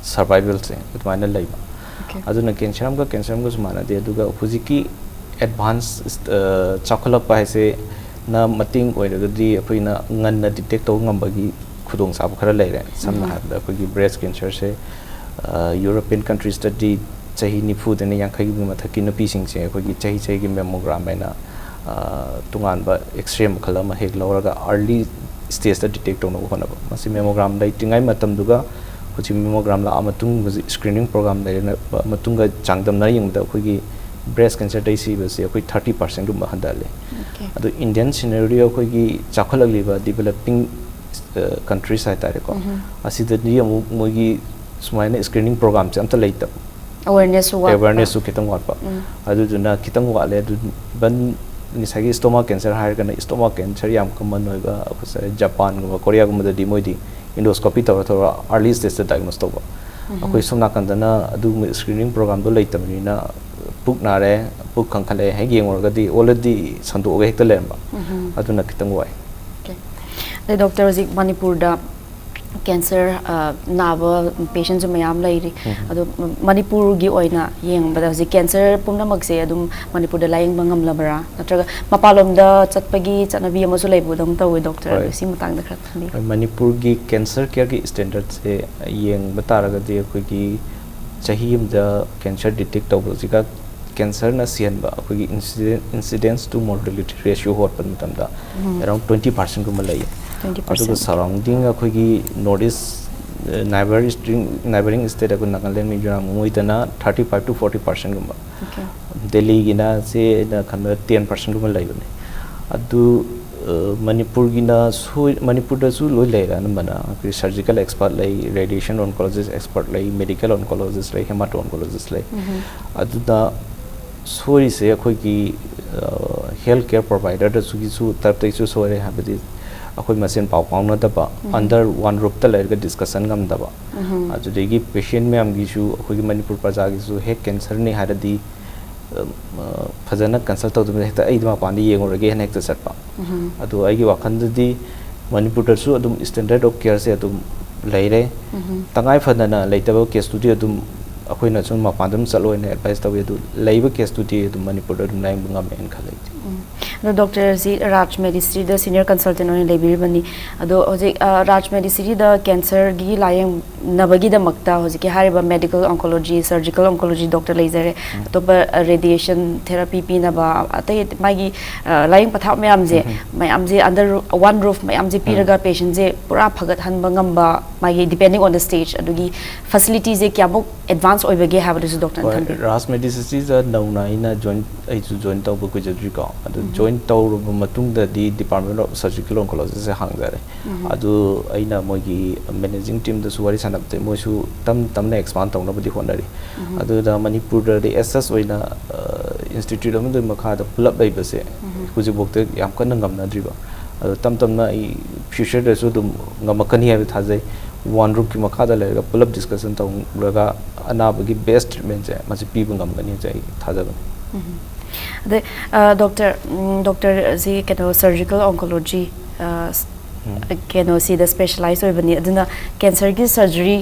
ꯁꯔꯚꯥꯏꯚꯦꯜꯁꯦ ꯑꯗꯨꯃꯥꯏꯅ ꯂꯩꯕ꯫ ꯑꯣꯀꯦ꯫ ꯑꯗꯨꯅ ꯀꯦꯟꯁꯔ ꯑꯃꯒ ꯀꯦꯟꯁꯔ ꯑꯃꯒꯁꯨ ꯃꯥꯟꯅꯗꯦ꯫ ꯑꯗꯨꯒ ꯍꯧꯖꯤꯛꯀꯤ ꯑꯦꯗꯚꯥꯟꯁ, ꯑ, ꯆꯥꯎꯈꯠꯂꯛꯄ ꯍꯥꯏꯁꯦ ꯅ ꯃꯇꯦꯡ ꯑꯣꯏꯔꯒꯗꯤ ꯑꯩꯈꯣꯏꯅ ꯉꯟꯅ ꯗꯤꯇꯦꯛ ꯇꯧꯕ ꯉꯝꯕꯒꯤ ꯈꯨꯗꯣꯡꯆꯥꯕ ꯈꯔ ꯂꯩꯔꯦ꯫ ꯁꯝꯅ ꯎꯝ꯫ ꯍꯥꯏꯔꯕꯗ ꯑꯩꯈꯣꯏꯒꯤ ꯕ꯭ꯔꯦꯁ ꯀꯦꯟꯁꯔꯁꯦ, ꯑ, ꯌꯨꯔꯣꯄꯤꯌꯟ ꯀꯟꯇ꯭ꯔꯤꯁꯇꯗꯤ ꯆꯍꯤ ꯅꯤꯐꯨꯗꯩꯅ ꯌꯥꯡꯈꯩꯒꯤ ꯃꯊꯛꯀꯤ ꯅꯨꯄꯤꯁꯤꯡꯁꯦ ꯑꯩꯈꯣꯏꯒꯤ ꯆꯍꯤ ꯆꯍꯤꯒꯤ ꯃꯦꯃꯣꯒ꯭ꯔꯥꯝ ꯍꯥꯏꯅ, ꯑ, ꯇꯣꯉꯥꯟꯕ ꯑꯦꯛꯁꯔꯦ ꯃꯈꯜ ꯑꯃ ꯍꯦꯛ ꯂꯧꯔꯒ ꯑꯥꯔꯂꯤ ꯁ꯭ꯇꯦꯖꯇ ꯗꯤꯇꯦꯛ ꯇꯧꯅꯕ ꯍꯣꯠꯅꯕ꯫ ꯃꯁꯤ ꯃꯦꯃꯣꯒ꯭ꯔꯥꯝ ꯂꯩꯇ꯭ꯔꯤꯉꯩ ꯃꯇꯝꯗꯨꯒ ꯍꯧꯖꯤꯛ ꯃꯦꯃꯣꯒ꯭ꯔꯥꯝ ꯂꯥꯛꯑ ꯃꯇꯨꯡ, ꯍꯧꯖꯤꯛ ꯁ꯭ꯀ꯭ꯔꯤꯅꯤꯡ ꯄ꯭ꯔꯣꯒ꯭ꯔꯥꯝ ꯂꯩꯔꯕ ꯃꯇꯨꯡꯒ ꯆꯥꯡꯗꯝꯅꯔ ꯌꯦꯡꯕꯗ ꯑꯩꯈꯣꯏꯒꯤ ꯕ꯭ꯔꯦꯁ ꯀꯦꯟꯁꯔꯗꯩ ꯁꯤꯕꯁꯦ ꯑꯩꯈꯣꯏ ꯊꯥꯔꯇꯤ ꯄꯥꯔꯁꯦꯟꯒꯨꯝꯕ ꯍꯟꯊꯍꯜꯂꯦ꯫ ꯑꯣꯀꯦ꯫ ꯑꯗꯣ ꯏꯟꯗꯤꯌꯟ ꯁꯤꯅꯦꯔꯤꯑꯣ ꯑꯩꯈꯣꯏꯒꯤ ꯆꯥꯎꯈꯠꯂꯛꯂꯤꯕ ꯗꯤꯕꯦꯂꯞꯄꯤꯡ, ꯑ, ꯀꯟꯇ꯭ꯔꯤꯁ ꯍꯥꯏꯇꯥꯔꯦꯀꯣ, ꯎꯝꯍꯨꯝ꯫ ꯑꯁꯤꯗꯗꯤ ꯑꯃꯨꯛ ꯃꯣꯏꯒꯤ ꯁꯨꯃꯥꯏꯅ ꯁ꯭ꯀ꯭ꯔꯤꯅꯤꯡ ꯄ꯭ꯔꯣꯒ꯭ꯔꯥꯝꯁꯦ ꯑꯝꯇ ꯂꯩꯇꯕ꯫ ꯑꯦꯋꯦꯔꯅꯦꯁꯁꯨ ꯋꯥꯠꯄ꯫ ꯑꯦꯋꯦꯔꯅꯦꯁꯁꯨ ꯈꯤꯇꯪ ꯋꯥꯠꯄ꯫ ꯎꯝ꯫ ꯑꯗꯨꯗꯨꯅ ꯈꯤꯇꯪ ꯋꯥꯠꯂꯦ꯫ ꯑꯗꯨ ꯏꯚꯟ ꯉꯁꯥꯏꯒꯤ ꯏꯁꯇꯣꯃꯥ ꯀꯦꯟꯁꯔ ꯍꯥꯏꯔꯒꯅ, ꯏꯁꯇꯣꯃꯥ ꯀꯦꯟꯁꯔ ꯌꯥꯝ ꯀꯃꯟ ꯑꯣꯏꯕ, ꯑꯩꯈꯣꯏ ꯉꯁꯥꯏ ꯖꯄꯥꯟꯒꯨꯝꯕ, ꯀꯣꯔꯤꯌꯥꯒꯨꯝꯕꯗꯗꯤ ꯃꯣꯏꯗꯤ ꯏꯟꯗꯣꯁꯀꯣꯄꯤ ꯇꯧꯔ ꯇꯧꯔ ꯑꯥꯔꯂꯤ ꯁ꯭ꯇꯦꯖꯇ ꯗꯥꯏꯒꯅꯣꯁ ꯇꯧꯕ꯫ ꯎꯝꯍꯨꯝ꯫ ꯑꯩꯈꯣꯏ ꯁꯣꯝ ꯅꯥꯀꯟꯗꯅ ꯑꯗꯨꯒꯨꯝꯕ ꯁ꯭ꯀ꯭ꯔꯤꯅꯤꯡ ꯄ꯭ꯔꯣꯒ꯭ꯔꯥꯝꯗꯣ ꯂꯩꯇꯕꯅꯤꯅ, ꯄꯨꯛ ꯅꯥꯔꯦ, ꯄꯨꯛ ꯀꯟꯈꯠꯂꯛꯑꯦ, ꯍꯦꯛ ꯌꯦꯡꯉꯨꯔꯒꯗꯤ already ꯁꯟꯗꯣꯛꯑꯒ ꯍꯦꯛꯇ ꯂꯩꯔꯝꯕ꯫ ꯎꯝꯍꯨꯝ꯫ ꯑꯗꯨꯅ ꯈꯤꯇꯪ ꯋꯥꯏ꯫ ꯑꯗꯩ ꯗꯣꯛꯇꯔ, ꯍꯧꯖꯤꯛ ꯃꯅꯤꯄꯨꯔꯗ ꯀꯦꯟꯁꯔ, ꯑ, ꯅꯥꯕ ꯄꯦꯁꯦꯟꯁꯨ ꯃꯌꯥꯝ ꯂꯩꯔꯤ꯫ ꯎꯝ꯫ ꯑꯗꯣ ꯃꯅꯤꯄꯨꯔꯒꯤ ꯑꯣꯏꯅ ꯌꯦꯡꯕꯗ ꯍꯧꯖꯤꯛ ꯀꯦꯟꯁꯔ ꯄꯨꯝꯅꯃꯛꯁꯦ ꯑꯗꯨꯝ ꯃꯅꯤꯄꯨꯔꯗ ꯂꯥꯌꯦꯡꯕ ꯉꯝꯂꯕ꯭ꯔꯥ? ꯅꯠꯇ꯭ꯔꯒ ꯃꯄꯥꯟꯂꯣꯝꯗ ꯆꯠꯄꯒꯤ ꯆꯠꯅꯕꯤ ꯑꯃꯁꯨ ꯂꯩꯕꯗꯧꯅ ꯇꯧꯋꯤ, ꯗꯣꯛꯇꯔ꯫ ꯍꯣꯏ꯫ ꯑꯗꯨ ꯁꯤ ꯃꯇꯥꯡꯗ ꯈꯔ ꯊꯝꯕꯤꯌꯨ꯫ ꯍꯣꯏ, ꯃꯅꯤꯄꯨꯔꯒꯤ ꯀꯦꯟꯁꯔ ꯀꯤꯌꯔꯒꯤ ꯁ꯭ꯇꯦꯟꯗꯔꯠꯁꯦ ꯌꯦꯡꯕ ꯇꯥꯔꯒꯗꯤ ꯑꯩꯈꯣꯏꯒꯤ ꯆꯍꯤ ꯑꯃꯗ ꯀꯦꯟꯁꯔ ꯗꯤꯇꯦꯛ ꯇꯧꯕꯁꯤꯒ ꯀꯦꯟꯁꯔꯅ ꯁꯤꯍꯟꯕ ꯑꯩꯈꯣꯏꯒꯤ incidence to mortality ratio ꯍꯣꯠꯄ ꯃꯇꯝꯗ ꯎꯝ꯫ Around twenty percent ꯒꯨꯝꯕ ꯂꯩꯌꯦ꯫ Twenty percent꯫ ꯑꯗꯨꯒ surrounding ꯑꯩꯈꯣꯏꯒꯤ North East, ꯑ, neighboring, neighboring state ꯑꯩꯈꯣꯏ Nagaland, Mizoram, ꯃꯣꯏꯗꯅ thirty five to forty percent ꯒꯨꯝꯕ꯫ Okay꯫ ꯗꯦꯜꯂꯤꯒꯤꯅ ꯆꯦ ꯑꯩꯅ ꯈꯟꯕꯗ ten percent ꯒꯨꯝꯕ ꯂꯩꯕꯅꯦ꯫ ꯑꯗꯨ, ꯑ, ꯃꯅꯤꯄꯨꯔꯒꯤꯅ ꯁꯣꯏ-, ꯃꯅꯤꯄꯨꯔꯗꯁꯨ ꯂꯣꯏ ꯂꯩꯔꯦ ꯑꯅꯝꯕꯅ꯫ ꯑꯩꯈꯣꯏ surgical expert ꯂꯩ, radiation oncologist expert ꯂꯩ, medical oncologist ꯂꯩ, hemato oncologist ꯂꯩ꯫ ꯎꯝ꯫ ꯑꯗꯨꯅ ꯁꯣꯏꯔꯤꯁꯦ ꯑꯩꯈꯣꯏꯒꯤ, ꯑ, health care provider ꯗꯁꯨꯒꯤꯁꯨ ꯇꯔꯞꯇꯒꯤꯁꯨ ꯁꯣꯏꯔꯦ, ꯍꯥꯏꯕꯗꯤ ꯑꯩꯈꯣꯏ ꯃꯁꯦꯟ ꯄꯥꯎ ꯐꯥꯎꯅꯗꯕ, ꯎꯝ꯫ Under one roof ꯇ ꯂꯩꯔꯒ discussion ꯉꯝꯗꯕ, ꯎꯝ꯫ ꯑꯗꯨꯗꯒꯤ patient ꯃꯌꯥꯝꯒꯤꯁꯨ, ꯑꯩꯈꯣꯏꯒꯤ ꯃꯅꯤꯄꯨꯔ ꯄ꯭ꯔꯖꯥꯒꯤꯁꯨ ꯍꯦꯛ ꯀꯦꯟꯁꯔꯅꯤ ꯍꯥꯏꯔꯗꯤ, ꯑ, ꯑ, ꯐꯖꯅ consult ꯇꯧꯗꯕꯤꯗ ꯍꯦꯛꯇ ꯑꯩꯗꯤ ꯃꯄꯥꯟꯗ ꯌꯦꯡꯉꯨꯔꯒꯦ ꯍꯥꯏꯅ ꯍꯦꯛꯇ ꯆꯠꯄ꯫ ꯎꯝ꯫ ꯑꯗꯣ ꯑꯩꯒꯤ ꯋꯥꯈꯜꯗꯗꯤ ꯃꯅꯤꯄꯨꯔꯗꯁꯨ ꯑꯗꯨꯝ standard of care ꯁꯦ ꯑꯗꯨꯝ ꯂꯩꯔꯦ꯫ ꯎꯝ꯫ ꯇꯉꯥꯏ ꯐꯗꯅ ꯂꯩꯇꯕ case ꯇꯨꯗꯤ ꯑꯗꯨꯝ ꯑꯩꯈꯣꯏꯅ ꯁꯨꯝ ꯃꯄꯥꯟꯗ ꯑꯗꯨꯝ ꯆꯠꯂꯣ ꯍꯥꯏꯅ advice ꯇꯧꯏ꯫ ꯑꯗꯨ ꯂꯩꯕ case ꯇꯨꯗꯤ ꯑꯗꯨꯝ ꯃꯅꯤꯄꯨꯔꯗ ꯑꯗꯨꯝ ꯂꯥꯌꯦꯡꯕ ꯉꯝꯃꯦꯅ ꯈꯜꯂꯦ ꯑꯩꯗꯤ꯫ ꯎꯝ꯫ ꯑꯗꯣ ꯗꯣꯛꯇꯔꯁꯤ ꯔꯥꯖ ꯃꯦꯗꯤꯁꯤꯇꯤꯗ senior consultant ꯑꯣꯏꯅ ꯂꯩꯕꯤꯔꯤꯕꯅꯤ꯫ ꯑꯗꯣ ꯍꯧꯖꯤꯛ, ꯑ, ꯔꯥꯖ ꯃꯦꯗꯤꯁꯤꯇꯤꯗ ꯀꯦꯟꯁꯔꯒꯤ ꯂꯥꯌꯦꯡꯅꯕꯒꯤꯗꯃꯛꯇ ꯍꯧꯖꯤꯛꯀꯤ ꯍꯥꯏꯔꯤꯕ medical oncology, surgical oncology doctor ꯂꯩꯖꯔꯦ꯫ ꯎꯝ꯫ ꯑꯇꯣꯞꯄ, ꯑ, radiation therapy ꯄꯤꯅꯕ, ꯑꯇꯩ ꯃꯥꯒꯤ, ꯑ, ꯂꯥꯌꯦꯡ ꯄꯊꯥꯞ ꯃꯌꯥꯝꯁꯦ, ꯎꯝ꯫ ꯃꯌꯥꯝꯁꯦ under one roof ꯃꯌꯥꯝꯁꯦ ꯎꯝ꯫ ꯄꯤꯔꯒ patientꯁꯦ ꯄꯨꯔꯥ ꯐꯒꯠꯍꯟꯕ ꯉꯝꯕ, ꯃꯥꯒꯤ depending on the stage, ꯑꯗꯨꯒꯤ facilityꯁꯦ ꯀꯌꯥꯃꯨꯛ advance ꯑꯣꯏꯕꯒꯦ ꯍꯥꯏꯕꯗꯨꯁꯨ ꯗꯣꯛꯇꯔꯅ ꯍꯣꯏ, ꯊꯝꯕꯤꯌꯨ꯫ ꯔꯥꯖ ꯃꯦꯗꯤꯁꯤꯇꯤꯗ ꯅꯧꯅ ꯑꯩꯅ join, ꯑꯩꯁꯨ join ꯇꯧꯕ ꯀꯨꯏꯖꯗ꯭ꯔꯤꯀꯣ꯫ ꯑꯗꯨ ꯎꯝ꯫ Join ꯇꯧꯔꯕ ꯃꯇꯨꯡꯗꯗꯤ Department of Surgical Oncologystꯁꯦ ꯍꯥꯡꯖꯔꯦ꯫ ꯎꯝ꯫ ꯑꯗꯨ ꯑꯩꯅ ꯃꯣꯏꯒꯤ managing teamꯗꯁꯨ ꯋꯥꯔꯤ ꯁꯥꯟꯅꯕꯗ ꯃꯣꯏꯁꯨ ꯇꯝ ꯇꯝꯅ expand ꯇꯧꯅꯕꯗꯤ ꯍꯣꯠꯅꯔꯤ꯫ ꯎꯝ꯫ ꯑꯗꯨꯗ ꯃꯅꯤꯄꯨꯔꯗꯗꯤ as such ꯑꯣꯏꯅ, ꯑ, institute ꯑꯃꯗꯨꯒꯤ ꯃꯈꯥꯗ ꯄꯨꯂꯞ ꯂꯩꯕꯁꯦ ꯎꯝ꯫ ꯍꯧꯖꯤꯛꯐꯥꯎꯗ ꯌꯥꯝ ꯀꯟꯅ ꯉꯝꯅꯗ꯭ꯔꯤꯕ꯫ ꯑꯗꯣ ꯇꯞ ꯇꯞꯅ ꯑꯩ futureꯗꯁꯨ ꯑꯗꯨꯝ ꯉꯝꯃꯛꯀꯅꯤ ꯍꯥꯏꯕ ꯊꯥꯖꯩ꯫ One roofꯀꯤ ꯃꯈꯥꯗ ꯂꯩꯔꯒ ꯄꯨꯂꯞ discussion ꯇꯧꯔꯒ ꯑꯅꯥꯕꯒꯤ best treatmentꯁꯦ ꯃꯁꯤ ꯄꯤꯕ ꯉꯝꯒꯅꯤ ꯍꯥꯏꯁꯦ ꯑꯩ ꯊꯥꯖꯕꯅꯤ꯫ ꯎꯝ꯫ ꯑꯗꯩ, ꯑ, ꯗꯣꯛꯇꯔ, ꯎꯝ, ꯗꯣꯛꯇꯔꯁꯤ ꯀꯩꯅꯣ surgical oncology, ꯑ, ꯀꯩꯅꯣꯁꯤꯗ ꯁ꯭ꯄꯦꯁꯦꯂꯥꯏꯁ ꯑꯣꯏꯕꯅꯤ꯫ ꯑꯗꯨꯅ ꯀꯦꯟꯁꯔꯒꯤ ꯁꯔꯖꯔꯤ,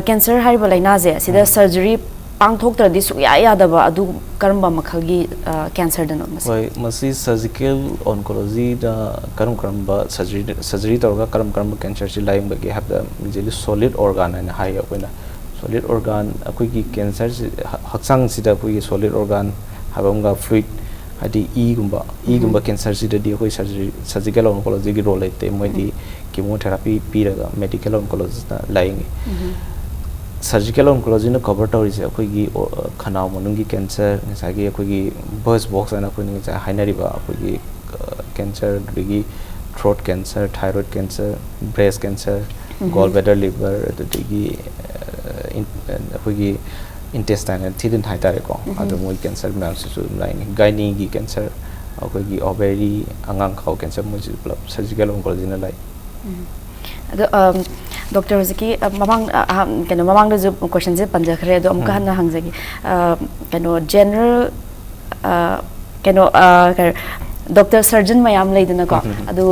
ꯀꯦꯟꯁꯔ ꯍꯥꯏꯔꯤꯕ ꯂꯥꯏꯅꯥꯁꯦ, ꯁꯤꯗ ꯁꯔꯖꯔꯤ ꯄꯥꯡꯊꯣꯛꯇ꯭ꯔꯗꯤ ꯁꯨꯛꯌꯥ ꯌꯥꯗꯕ ꯑꯗꯨ ꯀꯔꯝꯕ ꯃꯈꯜꯒꯤ ꯀꯦꯟꯁꯔꯗꯅꯣ ꯃꯁꯤ? ꯍꯣꯏ, ꯃꯁꯤ ꯁꯔꯖꯤꯀꯦꯜ ꯑꯣꯟꯀꯣꯂꯣꯖꯤꯗ ꯀꯔꯝ ꯀꯔꯝꯕ ꯁꯔꯖꯔꯤ ꯁꯔꯖꯔꯤ ꯇꯧꯔꯒ ꯀꯔꯝ ꯀꯔꯝꯕ ꯀꯦꯟꯁꯔꯁꯤ ꯂꯥꯌꯦꯡꯕꯒꯦ ꯍꯥꯏꯕꯗ, ꯃꯤꯡꯁꯤꯗꯤ ꯁꯣꯂꯤꯗ ꯑꯣꯔꯒꯥꯟ ꯍꯥꯏꯅ ꯍꯥꯏꯌꯦ ꯑꯩꯈꯣꯏꯅ꯫ ꯁꯣꯂꯤꯗ ꯑꯣꯔꯒꯥꯟ, ꯑꯩꯈꯣꯏꯒꯤ ꯀꯦꯟꯁꯔꯁꯤ, ꯍꯛꯆꯥꯡꯁꯤꯗ ꯑꯩꯈꯣꯏꯒꯤ ꯁꯣꯂꯤꯗ ꯑꯣꯔꯒꯥꯟ ꯍꯥꯏꯕ ꯑꯃꯒ ꯐ꯭ꯂꯨꯏꯗ, ꯍꯥꯏꯗꯤ ꯏꯒꯨꯝꯕ, ꯏꯒꯨꯝꯕ ꯀꯦꯟꯁꯔꯁꯤꯗꯗꯤ ꯑꯩꯈꯣꯏ ꯁꯔꯖꯔꯤ, ꯁꯔꯖꯤꯀꯦꯜ ꯑꯣꯟꯀꯣꯂꯣꯖꯤꯒꯤ ꯔꯣꯜ ꯂꯩꯇꯦ꯫ ꯃꯣꯏꯗꯤ ꯀꯤꯃꯣꯊꯦꯔꯥꯄꯤ ꯄꯤꯔꯒ ꯃꯦꯗꯤꯀꯦꯜ ꯑꯣꯟꯀꯣꯂꯣꯖꯤꯁꯅ ꯂꯥꯌꯦꯡꯉꯤ꯫ ꯁꯔꯖꯤꯀꯦꯜ ꯑꯣꯟꯀꯣꯂꯣꯖꯤꯅ ꯀꯣꯚꯔ ꯇꯧꯔꯤꯁꯦ ꯑꯩꯈꯣꯏꯒꯤ ꯈꯅꯥꯎ ꯃꯅꯨꯡꯒꯤ ꯀꯦꯟꯁꯔ, ꯉꯁꯥꯏꯒꯤ ꯑꯩꯈꯣꯏꯒꯤ ꯕꯔꯁ ꯕꯣꯛꯁ ꯍꯥꯏꯅ ꯑꯩꯈꯣꯏꯅ ꯉꯁꯥꯏ ꯍꯥꯏꯅꯔꯤꯕ ꯑꯩꯈꯣꯏꯒꯤ ꯀꯦꯟꯁꯔ, ꯑꯗꯒꯤ throat cancer, thyroid cancer, breast cancer, gall bladder, liver, ꯑꯗꯨꯗꯒꯤ ꯑꯩꯈꯣꯏꯒꯤ ꯏꯟꯇꯦꯁꯇꯥꯏꯅꯦꯜ ꯊꯤꯗꯤꯟ ꯍꯥꯏꯇꯥꯔꯦꯀꯣ꯫ ꯑꯗꯣ ꯃꯣꯏ ꯀꯦꯟꯁꯔ ꯃꯌꯥꯝꯁꯤꯁꯨ ꯑꯗꯨꯝ ꯂꯥꯛꯏꯅꯤ꯫ ꯒꯥꯏꯅꯤꯒꯤ ꯀꯦꯟꯁꯔ, ꯑꯩꯈꯣꯏꯒꯤ ꯑꯣꯚꯦꯔꯤ, ꯑꯉꯥꯡ ꯈꯥꯎ ꯀꯦꯟꯁꯔ, ꯃꯣꯏꯁꯤꯁꯨ ꯄꯨꯂꯞ ꯁꯔꯖꯤꯀꯦꯜ ꯑꯣꯟꯀꯣꯂꯣꯖꯤꯅ ꯂꯥꯛꯏ꯫ ꯑꯗꯣ ꯗꯣꯛꯇꯔ, ꯍꯧꯖꯤꯛꯀꯤ ꯃꯃꯥꯡ ꯀꯩꯅꯣ ꯃꯃꯥꯡꯗꯁꯨ ꯀꯣꯏꯁꯟꯁꯦ ꯄꯟꯖꯈ꯭ꯔꯦ, ꯑꯗꯣ ꯑꯃꯨꯛꯀ ꯍꯟꯅ ꯍꯪꯖꯒꯦ꯫ ꯀꯩꯅꯣ ꯖꯦꯅꯔꯦꯜ, ꯀꯩꯅꯣ ꯗꯣꯛꯇꯔ ꯁꯔꯖꯟ ꯃꯌꯥꯝ ꯂꯩꯗꯅꯀꯣ꯫ ꯑꯗꯨ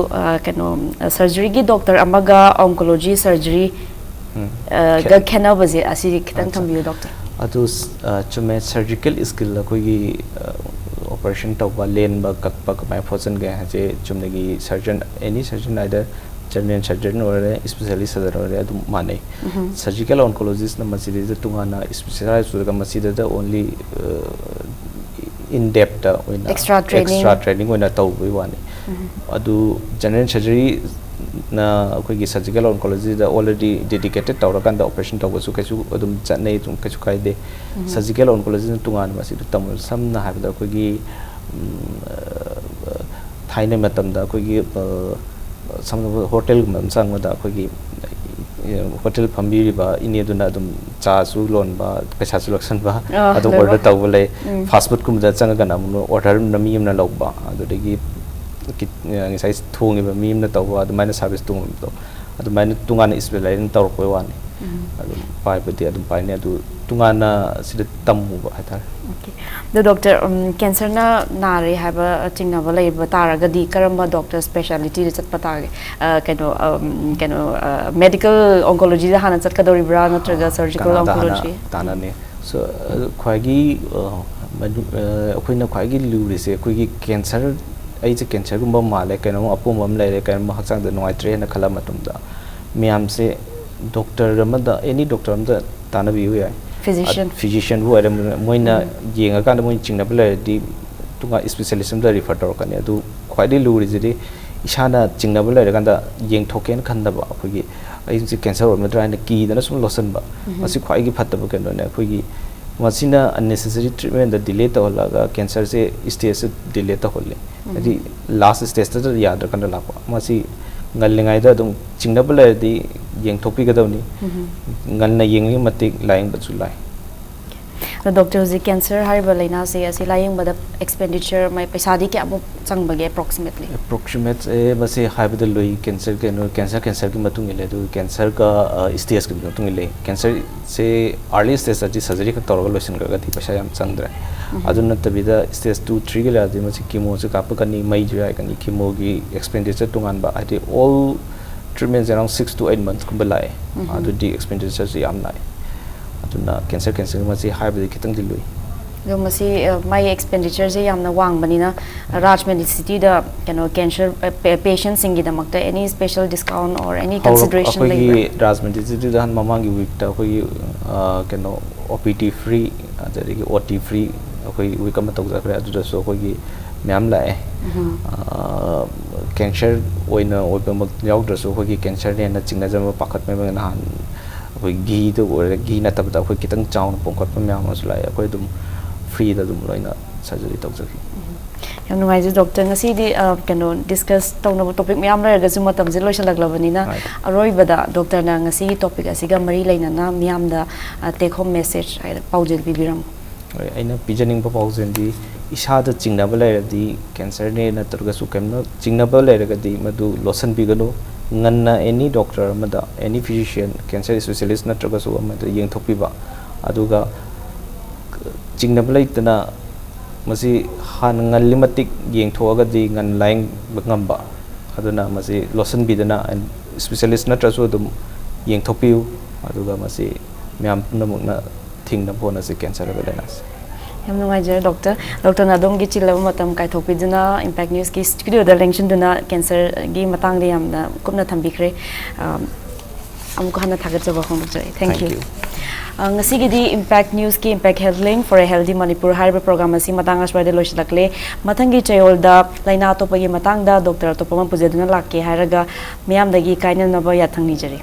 ꯀꯩꯅꯣ ꯁꯔꯖꯔꯤꯒꯤ ꯗꯣꯛꯇꯔ ꯑꯃꯒ ꯑꯣꯟꯀꯣꯂꯣꯖꯤ ꯁꯔꯖꯔꯤ ꯒ ꯈꯦꯠꯅꯕꯁꯦ ꯑꯁꯤ ꯈꯤꯇꯪ ꯊꯝꯕꯤꯌꯨ ꯗꯣꯛꯇꯔ꯫ ꯑꯗꯨ ꯆꯨꯝꯃꯦ꯫ ꯁꯔꯖꯤꯀꯦꯜ ꯁ꯭ꯀꯤꯜ, ꯑꯩꯈꯣꯏꯒꯤ ꯑꯣꯄꯔꯦꯁꯟ ꯇꯧꯕ, ꯂꯦꯟꯕ, ꯀꯛꯄ ꯀꯃꯥꯏꯅ ꯐꯣꯠꯆꯟꯒꯦ ꯍꯥꯏꯁꯦ ꯆꯨꯝꯅꯒꯤ ꯁꯔꯖꯟ, ꯑꯦꯅꯤ ꯁꯔꯖꯟ, ꯑꯥꯏꯗꯔ ꯖꯦꯅꯔꯦꯜ ꯁꯔꯖꯟ ꯑꯣꯏꯔꯦ, ꯏꯁꯄꯤꯁꯤꯌꯦꯂꯤꯁ ꯁꯔꯖꯟ ꯑꯣꯏꯔꯦ, ꯑꯗꯨꯝ ꯃꯥꯟꯅꯩ꯫ ꯁꯔꯖꯤꯀꯦꯜ ꯑꯣꯟꯀꯣꯂꯣꯖꯤꯁꯅ ꯃꯁꯤꯗꯩꯗ ꯇꯣꯉꯥꯟꯅ ꯏꯁꯄꯤꯁꯤꯌꯦꯂꯥꯏꯁ ꯑꯣꯏꯔꯒ ꯃꯁꯤꯗꯩꯗ ꯑꯣꯟꯂꯤ ꯏꯟ ꯗꯦꯞꯇ ꯑꯣꯏꯅ, Extra training. Extra training ꯑꯣꯏꯅ ꯇꯧꯕꯒꯤ ꯋꯥꯅꯤ꯫ ꯑꯗꯨ ꯖꯦꯅꯔꯦꯜ ꯁꯔꯖꯔꯤꯅ ꯑꯩꯈꯣꯏꯒꯤ ꯁꯔꯖꯤꯀꯦꯜ ꯑꯣꯟꯀꯣꯂꯣꯖꯤꯗ ꯑꯣꯜꯔꯦꯗꯤ ꯗꯦꯗꯤꯀꯦꯇꯦꯠ ꯇꯧꯔꯀꯥꯟꯗ ꯑꯣꯄꯔꯦꯁꯟ ꯇꯧꯕꯁꯨ ꯀꯩꯁꯨ ꯑꯗꯨꯝ ꯆꯠꯅꯩ, ꯑꯗꯨꯝ ꯀꯩꯁꯨ ꯀꯥꯏꯗꯦ꯫ ꯁꯔꯖꯤꯀꯦꯜ ꯑꯣꯟꯀꯣꯂꯣꯖꯤꯅ ꯇꯣꯉꯥꯟꯅ ꯃꯁꯤꯗ ꯇꯝꯕ, ꯁꯝꯅ ꯍꯥꯏꯔꯕꯗ ꯑꯩꯈꯣꯏꯒꯤ ꯊꯥꯏꯅ ꯃꯇꯝꯗ ꯑꯩꯈꯣꯏꯒꯤ ꯁꯝꯅ ꯍꯣꯇꯦꯜꯒꯨꯝꯕ ꯑꯃ ꯆꯪꯕꯗ ꯑꯩꯈꯣꯏꯒꯤ ꯍꯣꯇꯦꯜ ꯐꯝꯕꯤꯔꯤꯕ ꯏꯅꯦꯗꯨꯅ ꯑꯗꯨꯝ ꯆꯥꯁꯨ ꯂꯣꯟꯕ, ꯄꯩꯁꯥꯁꯨ ꯂꯧꯁꯟꯕ, ꯑꯗꯨꯝ ꯑꯣꯔꯗꯔ ꯇꯧꯕ ꯂꯩ꯫ ꯐꯥꯁ ꯐꯨꯗꯀꯨꯝꯕꯗ ꯆꯪꯉꯒꯅ ꯑꯃꯨꯛ ꯑꯣꯔꯗꯔ ꯃꯤ ꯑꯃꯅ ꯂꯧꯕ, ꯑꯗꯨꯗꯒꯤ ꯉꯁꯥꯏ ꯊꯣꯡꯉꯤꯕ ꯃꯤ ꯑꯃꯅ ꯇꯧꯕ, ꯑꯗꯨꯃꯥꯏꯅ ꯁꯥꯔꯚꯤꯁ ꯇꯣꯉꯥꯟꯕꯗꯣ, ꯑꯗꯨꯃꯥꯏꯅ ꯇꯣꯉꯥꯟꯅ ꯏꯁꯄꯤꯁꯤꯌꯦꯂꯥꯏꯖꯦꯁꯟ ꯇꯧꯔꯛꯄꯩ ꯋꯥꯅꯤ꯫ ꯑꯗꯨꯝ ꯄꯥꯏꯕꯗꯤ ꯑꯗꯨꯝ ꯄꯥꯏꯅꯤ, ꯑꯗꯨ ꯇꯣꯉꯥꯟꯅ ꯁꯤꯗ ꯇꯝꯃꯨꯕ ꯍꯥꯏꯇꯥꯔꯦ꯫ ꯑꯣꯀꯦ꯫ ꯑꯗꯣ ꯗꯣꯛꯇꯔ, ꯎꯝ, ꯀꯦꯟꯁꯔꯅ ꯅꯥꯔꯦ ꯍꯥꯏꯕ ꯆꯤꯡꯅꯕ ꯂꯩꯕ ꯇꯥꯔꯒꯗꯤ ꯀꯔꯝꯕ ꯗꯣꯛꯇꯔ ꯁ꯭ꯄꯦꯁꯥꯂꯤꯇꯤꯗ ꯆꯠꯄ ꯇꯥꯒꯦ? ꯑ, ꯀꯩꯅꯣ, ꯑꯝ, ꯀꯩꯅꯣ, ꯑ, ꯃꯦꯗꯤꯀꯦꯜ ꯑꯣꯟꯀꯣꯂꯣꯖꯤꯗ ꯍꯥꯟꯅ ꯆꯠꯀꯗꯧꯔꯤꯕ꯭ꯔꯥ ꯅꯠꯇ꯭ꯔꯒ ꯁꯔꯖꯤꯀꯦꯜ ꯀꯅꯥꯗ ꯍꯥꯟꯅ ꯑꯣꯟꯀꯣꯂꯣꯖꯤ? ꯇꯥꯟꯅꯅꯤ? So, ꯑ, ꯈ꯭ꯋꯥꯏꯒꯤ, ꯑ, ꯃꯅꯨ-, ꯑ, ꯑꯩꯈꯣꯏꯅ ꯈ꯭ꯋꯥꯏꯒꯤ ꯂꯨꯔꯤꯁꯦ ꯑꯩꯈꯣꯏꯒꯤ ꯀꯦꯟꯁꯔ, ꯑꯩꯁꯦ ꯀꯦꯟꯁꯔꯒꯨꯝꯕ ꯃꯥꯜꯂꯦ, ꯀꯩꯅꯣꯝꯃ ꯑꯄꯣꯝꯕ ꯑꯃ ꯂꯩꯔꯦ, ꯀꯩꯅꯣꯝꯃ ꯍꯛꯆꯥꯡꯗ ꯅꯨꯡꯉꯥꯏꯇ꯭ꯔꯦꯅ ꯈꯜꯂ ꯃꯇꯝꯗ ꯃꯌꯥꯝꯁꯦ ꯗꯣꯛꯇꯔ ꯑꯃꯗ, ꯑꯦꯅꯤ ꯗꯣꯛꯇꯔ ꯑꯃꯗ ꯇꯥꯟꯅꯕꯤꯌꯨ ꯌꯥꯏ꯫ Physician. ꯐꯤꯖꯤꯁꯤꯌꯥꯟꯕꯨ ꯑꯣꯏꯔꯦ, ꯃꯣꯏꯅ ꯌꯦꯡꯉꯀꯥꯟꯗ ꯃꯣꯏꯅ ꯆꯤꯡꯅꯕ ꯂꯩꯔꯗꯤ ꯇꯣꯉꯥꯟ ꯏꯁꯄꯤꯁꯤꯌꯦꯂꯤꯁ ꯑꯃꯗ ꯔꯤꯐꯔ ꯇꯧꯔꯛꯀꯅꯤ꯫ ꯑꯗꯨ ꯈ꯭ꯋꯥꯏꯗꯒꯤ ꯂꯨꯔꯤꯁꯤꯗꯤ ꯏꯁꯥꯅ ꯆꯤꯡꯅꯕ ꯂꯩꯔꯀꯥꯟꯗ ꯌꯦꯡꯊꯣꯛꯀꯦꯅ ꯈꯟꯗꯕ, ꯑꯩꯈꯣꯏꯒꯤ ꯑꯩꯁꯦ ꯀꯦꯟꯁꯔ ꯑꯣꯏꯔꯝꯒꯗ꯭ꯔꯥ ꯍꯥꯏꯅ ꯀꯤꯗꯅ ꯁꯨꯝ ꯂꯣꯠꯁꯤꯟꯕ, ꯃꯁꯤ ꯈ꯭ꯋꯥꯏꯗꯒꯤ ꯐꯠꯇꯕ ꯀꯩꯅꯣꯅꯦ꯫ ꯑꯩꯈꯣꯏꯒꯤ ꯃꯁꯤꯅ unnecessary treatment ꯗ delay ꯇꯧꯍꯜꯂꯒ ꯀꯦꯟꯁꯔꯁꯦ ꯁ꯭ꯇꯦꯖꯁꯦ ꯗꯤꯂꯦ ꯇꯧꯍꯜꯂꯤ꯫ ꯍꯥꯏꯗꯤ ꯂꯥꯁ ꯁ꯭ꯇꯦꯖꯇ ꯌꯥꯗ꯭ꯔꯀꯥꯟꯗ ꯂꯥꯛꯄ꯫ ꯃꯁꯤ ꯉꯜꯂꯤꯉꯩꯗ ꯑꯗꯨꯝ ꯆꯤꯡꯅꯕ ꯂꯩꯔꯗꯤ ꯌꯦꯡꯊꯣꯛꯄꯤꯒꯗꯕꯅꯤ꯫ ꯉꯟꯅ ꯌꯦꯡꯂꯤꯉꯩ ꯃꯇꯤꯛ ꯂꯥꯏꯌꯦꯡꯕꯁꯨ ꯂꯥꯏ꯫ ꯑꯗꯣ ꯗꯣꯛꯇꯔ, ꯍꯧꯖꯤꯛ ꯀꯦꯟꯁꯔ ꯍꯥꯏꯔꯤꯕ ꯂꯥꯏꯅꯥꯁꯦ ꯑꯁꯤ ꯂꯥꯏꯌꯦꯡꯕꯗ ꯑꯦꯛꯁꯄꯦꯟꯗꯤꯆꯔ, ꯃꯥꯏ ꯄꯩꯁꯥꯗꯤ ꯀꯌꯥꯃꯨꯛ ꯆꯪꯕꯒꯦ ꯑꯦꯄ꯭ꯔꯣꯛꯁꯤꯃꯦꯠꯂꯤ? ꯑꯦꯄ꯭ꯔꯣꯛꯁꯤꯃꯦꯠ ꯃꯁꯤ ꯍꯥꯏꯕꯗ ꯂꯨꯏ, ꯀꯦꯟꯁꯔ, ꯀꯩꯅꯣ, ꯀꯦꯟꯁꯔ ꯀꯦꯟꯁꯔꯒꯤ ꯃꯇꯨꯡ ꯏꯜꯂꯦ, ꯑꯗꯨꯒ ꯀꯦꯟꯁꯔꯒ ꯁ꯭ꯇꯦꯖꯀꯤ ꯃꯇꯨꯡ ꯏꯜꯂꯦ꯫ ꯀꯦꯟꯁꯔꯁꯦ ꯑꯥꯔꯂꯤ ꯁ꯭ꯇꯦꯖꯇꯗꯤ ꯁꯔꯖꯔꯤ ꯈꯛ ꯇꯧꯔꯒ ꯂꯣꯏꯁꯤꯟꯈ꯭ꯔꯒꯗꯤ ꯄꯩꯁꯥ ꯌꯥꯝ ꯆꯪꯗ꯭ꯔꯦ꯫ ꯑꯗꯨ ꯅꯠꯇꯕꯤꯗ ꯁ꯭ꯇꯦꯖ ꯇꯨ ꯊ꯭ꯔꯤꯒꯤ ꯂꯩꯔꯗꯤ ꯃꯁꯤ ꯀꯤꯃꯣꯁꯨ ꯀꯥꯞꯄꯛꯀꯅꯤ, ꯃꯩꯁꯨ ꯌꯥꯏꯀꯅꯤ, ꯀꯤꯃꯣꯒꯤ ꯑꯦꯛꯁꯄꯦꯟꯗꯤꯆꯔ ꯇꯣꯉꯥꯟꯕ, ꯍꯥꯏꯗꯤ ꯑꯣꯜ ꯇ꯭ꯔꯤꯠꯃꯦꯟꯁꯦ ꯑꯦꯔꯥꯎꯟ ꯁꯤꯛꯁ ꯇꯨ ꯑꯩꯠ ꯃꯟꯊꯀꯨꯝꯕ ꯂꯥꯛꯑꯦ꯫ ꯑꯗꯨꯗꯤ ꯑꯦꯛꯁꯄꯦꯟꯗꯤꯆꯔꯁꯦ ꯌꯥꯝ ꯂꯥꯛꯑꯦ꯫ ꯑꯗꯨꯅ ꯀꯦꯟꯁꯔ, ꯀꯦꯟꯁꯔ ꯃꯁꯤ ꯍꯥꯏꯕꯗꯤ ꯈꯤꯇꯪꯗꯤ ꯂꯨꯏ꯫ ꯑꯗꯣ ꯃꯁꯤ, ꯑ, ꯃꯥꯒꯤ ꯑꯦꯛꯁꯄꯦꯟꯗꯤꯆꯔꯁꯦ ꯌꯥꯝꯅ ꯋꯥꯡꯕꯅꯤꯅ, ꯔꯥꯖ ꯃꯦꯗꯤꯁꯤꯇꯤꯗ, ꯀꯩꯅꯣ, ꯀꯦꯟꯁꯔ, ꯑ, ꯄꯦ-, ꯄꯦꯁꯦꯟꯁꯤꯡꯒꯤꯗꯃꯛꯇ any special discount or any consideration ꯂꯩꯕ꯭ꯔꯥ? ꯑꯩꯈꯣꯏꯒꯤ ꯔꯥꯖ ꯃꯦꯗꯤꯁꯤꯇꯤꯗ ꯃꯃꯥꯡꯒꯤ ꯋꯤꯛꯇ ꯑꯩꯈꯣꯏꯒꯤ, ꯑ, ꯀꯩꯅꯣ, ꯑꯣ ꯄꯤ ꯗꯤ ꯐ꯭ꯔꯤ, ꯑꯗꯒꯤ ꯑꯣ ꯇꯤ ꯐ꯭ꯔꯤ ꯑꯩꯈꯣꯏ ꯋꯤꯛ ꯑꯃ ꯇꯧꯖꯈ꯭ꯔꯦ꯫ ꯑꯗꯨꯗꯁꯨ ꯑꯩꯈꯣꯏꯒꯤ ꯃꯌꯥꯝ ꯂꯥꯛꯑꯦ꯫ ꯑ, ꯀꯦꯟꯁꯔ ꯑꯣꯏꯅ ꯑꯣꯏꯕꯃꯛ ꯌꯥꯎꯗ꯭ꯔꯁꯨ ꯑꯩꯈꯣꯏꯒꯤ ꯀꯦꯟꯁꯔꯅꯦꯅ ꯆꯤꯡꯅꯖꯕ ꯄꯥꯈꯠꯄ ꯅꯍꯥꯟ ꯑꯩꯈꯣꯏ ꯘꯤꯗ ꯑꯣꯏꯔꯦ, ꯘꯤ ꯅꯠꯇꯕꯗ ꯑꯩꯈꯣꯏ ꯈꯤꯇꯪ ꯆꯥꯎꯅ ꯄꯣꯝꯈꯠꯄ ꯃꯌꯥꯝ ꯑꯃꯁꯨ ꯂꯥꯛꯑꯦ꯫ ꯑꯩꯈꯣꯏ ꯑꯗꯨꯝ ꯐ꯭ꯔꯤꯗ ꯑꯗꯨꯝ ꯂꯣꯏꯅ ꯁꯔꯖꯔꯤ ꯇꯧꯖꯈꯤ꯫ ꯌꯥꯝ ꯅꯨꯡꯉꯥꯏꯖꯩ ꯗꯣꯛꯇꯔ꯫ ꯉꯁꯤꯗꯤ, ꯑ, ꯀꯩꯅꯣ, ꯗꯤꯁꯀꯁ ꯇꯧꯅꯕ ꯇꯣꯄꯤꯛ ꯃꯌꯥꯝ ꯂꯩꯔꯒꯁꯨ ꯃꯇꯝꯁꯦ ꯂꯣꯏꯁꯤꯜꯂꯛꯂꯕꯅꯤꯅ, ꯍꯣꯏ꯫ ꯑꯔꯣꯏꯕꯗ ꯗꯣꯛꯇꯔꯅ ꯉꯁꯤꯒꯤ ꯇꯣꯄꯤꯛ ꯑꯁꯤꯒ ꯃꯔꯤ ꯂꯩꯅꯅ ꯃꯤꯌꯥꯝꯗ, ꯑ, take home message ꯍꯥꯏꯅ ꯄꯥꯎꯖꯦꯜ ꯄꯤꯕꯤꯔꯝꯃꯨ꯫ ꯍꯣꯏ, ꯑꯩꯅ ꯄꯤꯖꯅꯤꯡꯕ ꯄꯥꯎꯖꯦꯜꯗꯤ ꯏꯁꯥꯗ ꯆꯤꯡꯅꯕ ꯂꯩꯔꯗꯤ, ꯀꯦꯟꯁꯔꯅꯦ ꯅꯠꯇ꯭ꯔꯒꯁꯨ ꯀꯩꯝꯅ ꯆꯤꯡꯅꯕ ꯂꯩꯔꯒꯗꯤ ꯃꯗꯨ ꯂꯣꯠꯁꯤꯟꯕꯤꯒꯅꯨ꯫ ꯉꯟꯅ ꯑꯦꯅꯤ ꯗꯣꯛꯇꯔ ꯑꯃꯗ, ꯑꯦꯅꯤ ꯐꯤꯖꯤꯁꯤꯌꯟ, ꯀꯦꯟꯁꯔ ꯏꯁꯄꯦꯁꯤꯌꯦꯂꯤꯁ ꯅꯠꯇ꯭ꯔꯒꯁꯨ ꯑꯃꯗ ꯌꯦꯡꯊꯣꯛꯄꯤꯕ, ꯑꯗꯨꯒ ꯆꯤꯡꯅꯕ ꯂꯩꯇꯅ ꯃꯁꯤ ꯍꯥꯟꯅ ꯉꯜꯂꯤ ꯃꯇꯤꯛ ꯌꯦꯡꯊꯣꯛꯑꯒꯗꯤ ꯉꯟꯅ ꯂꯥꯌꯦꯡꯕ ꯉꯝꯕ꯫ ꯑꯗꯨꯅ ꯃꯁꯤ ꯂꯣꯠꯁꯤꯟꯕꯤꯗꯅ ꯏꯁꯄꯦꯁꯤꯌꯦꯂꯤꯁ ꯅꯠꯇ꯭ꯔꯁꯨ ꯑꯗꯨꯝ ꯌꯦꯡꯊꯣꯛꯄꯤꯌꯨ꯫ ꯑꯗꯨꯒ ꯃꯁꯤ ꯃꯌꯥꯝ ꯄꯨꯝꯅꯃꯛꯅ ꯊꯤꯡꯅꯕ ꯍꯣꯠꯅꯁꯤ ꯀꯦꯟꯁꯔ ꯍꯥꯏꯕ ꯂꯥꯏꯅꯥꯁꯤ꯫ ꯌꯥꯝ ꯅꯨꯡꯉꯥꯏꯖꯔꯦ ꯗꯣꯛꯇꯔ꯫ ꯗꯣꯛꯇꯔꯅ ꯑꯗꯣꯝꯒꯤ ꯆꯤꯜꯂꯕ ꯃꯇꯝ ꯀꯥꯏꯊꯣꯛꯄꯤꯗꯨꯅ ꯏꯝꯄꯦꯛ ꯅ꯭ꯌꯨꯁꯀꯤ ꯁ꯭ꯇꯨꯗꯤꯑꯣꯗ ꯂꯦꯡꯁꯤꯟꯗꯨꯅ ꯀꯦꯟꯁꯔꯒꯤ ꯃꯇꯥꯡꯗ ꯌꯥꯝꯅ ꯀꯨꯞꯅ ꯊꯝꯕꯤꯈ꯭ꯔꯦ꯫ ꯑ, ꯑꯃꯨꯛꯀ ꯍꯟꯅ ꯊꯥꯒꯠꯆꯕ ꯐꯣꯡꯗꯣꯛꯆꯔꯤ꯫ Thank you꯫ Thank you꯫ ꯑ, ꯉꯁꯤꯒꯤꯗꯤ ꯏꯝꯄꯦꯛ ꯅ꯭ꯌꯨꯁꯀꯤ Impact Health Link for a Healthy Manipur ꯍꯥꯏꯔꯤꯕ ꯄ꯭ꯔꯣꯒ꯭ꯔꯥꯝ ꯑꯁꯤ ꯃꯇꯥꯡ ꯑꯁ꯭ꯋꯥꯏꯗ ꯂꯣꯏꯁꯤꯜꯂꯛꯂꯦ꯫ ꯃꯊꯪꯒꯤ ꯆꯌꯣꯜꯗ ꯂꯥꯏꯅꯥ ꯑꯇꯣꯞꯄꯒꯤ ꯃꯇꯥꯡꯗ ꯗꯣꯛꯇꯔ ꯑꯇꯣꯞꯄ ꯑꯃ ꯄꯨꯖꯗꯨꯅ ꯂꯥꯛꯀꯦ ꯍꯥꯏꯔꯒ ꯃꯤꯌꯥꯝꯗꯒꯤ ꯀꯥꯏꯅꯅꯕ ꯌꯥꯊꯪ ꯅꯤꯖꯔꯤ꯫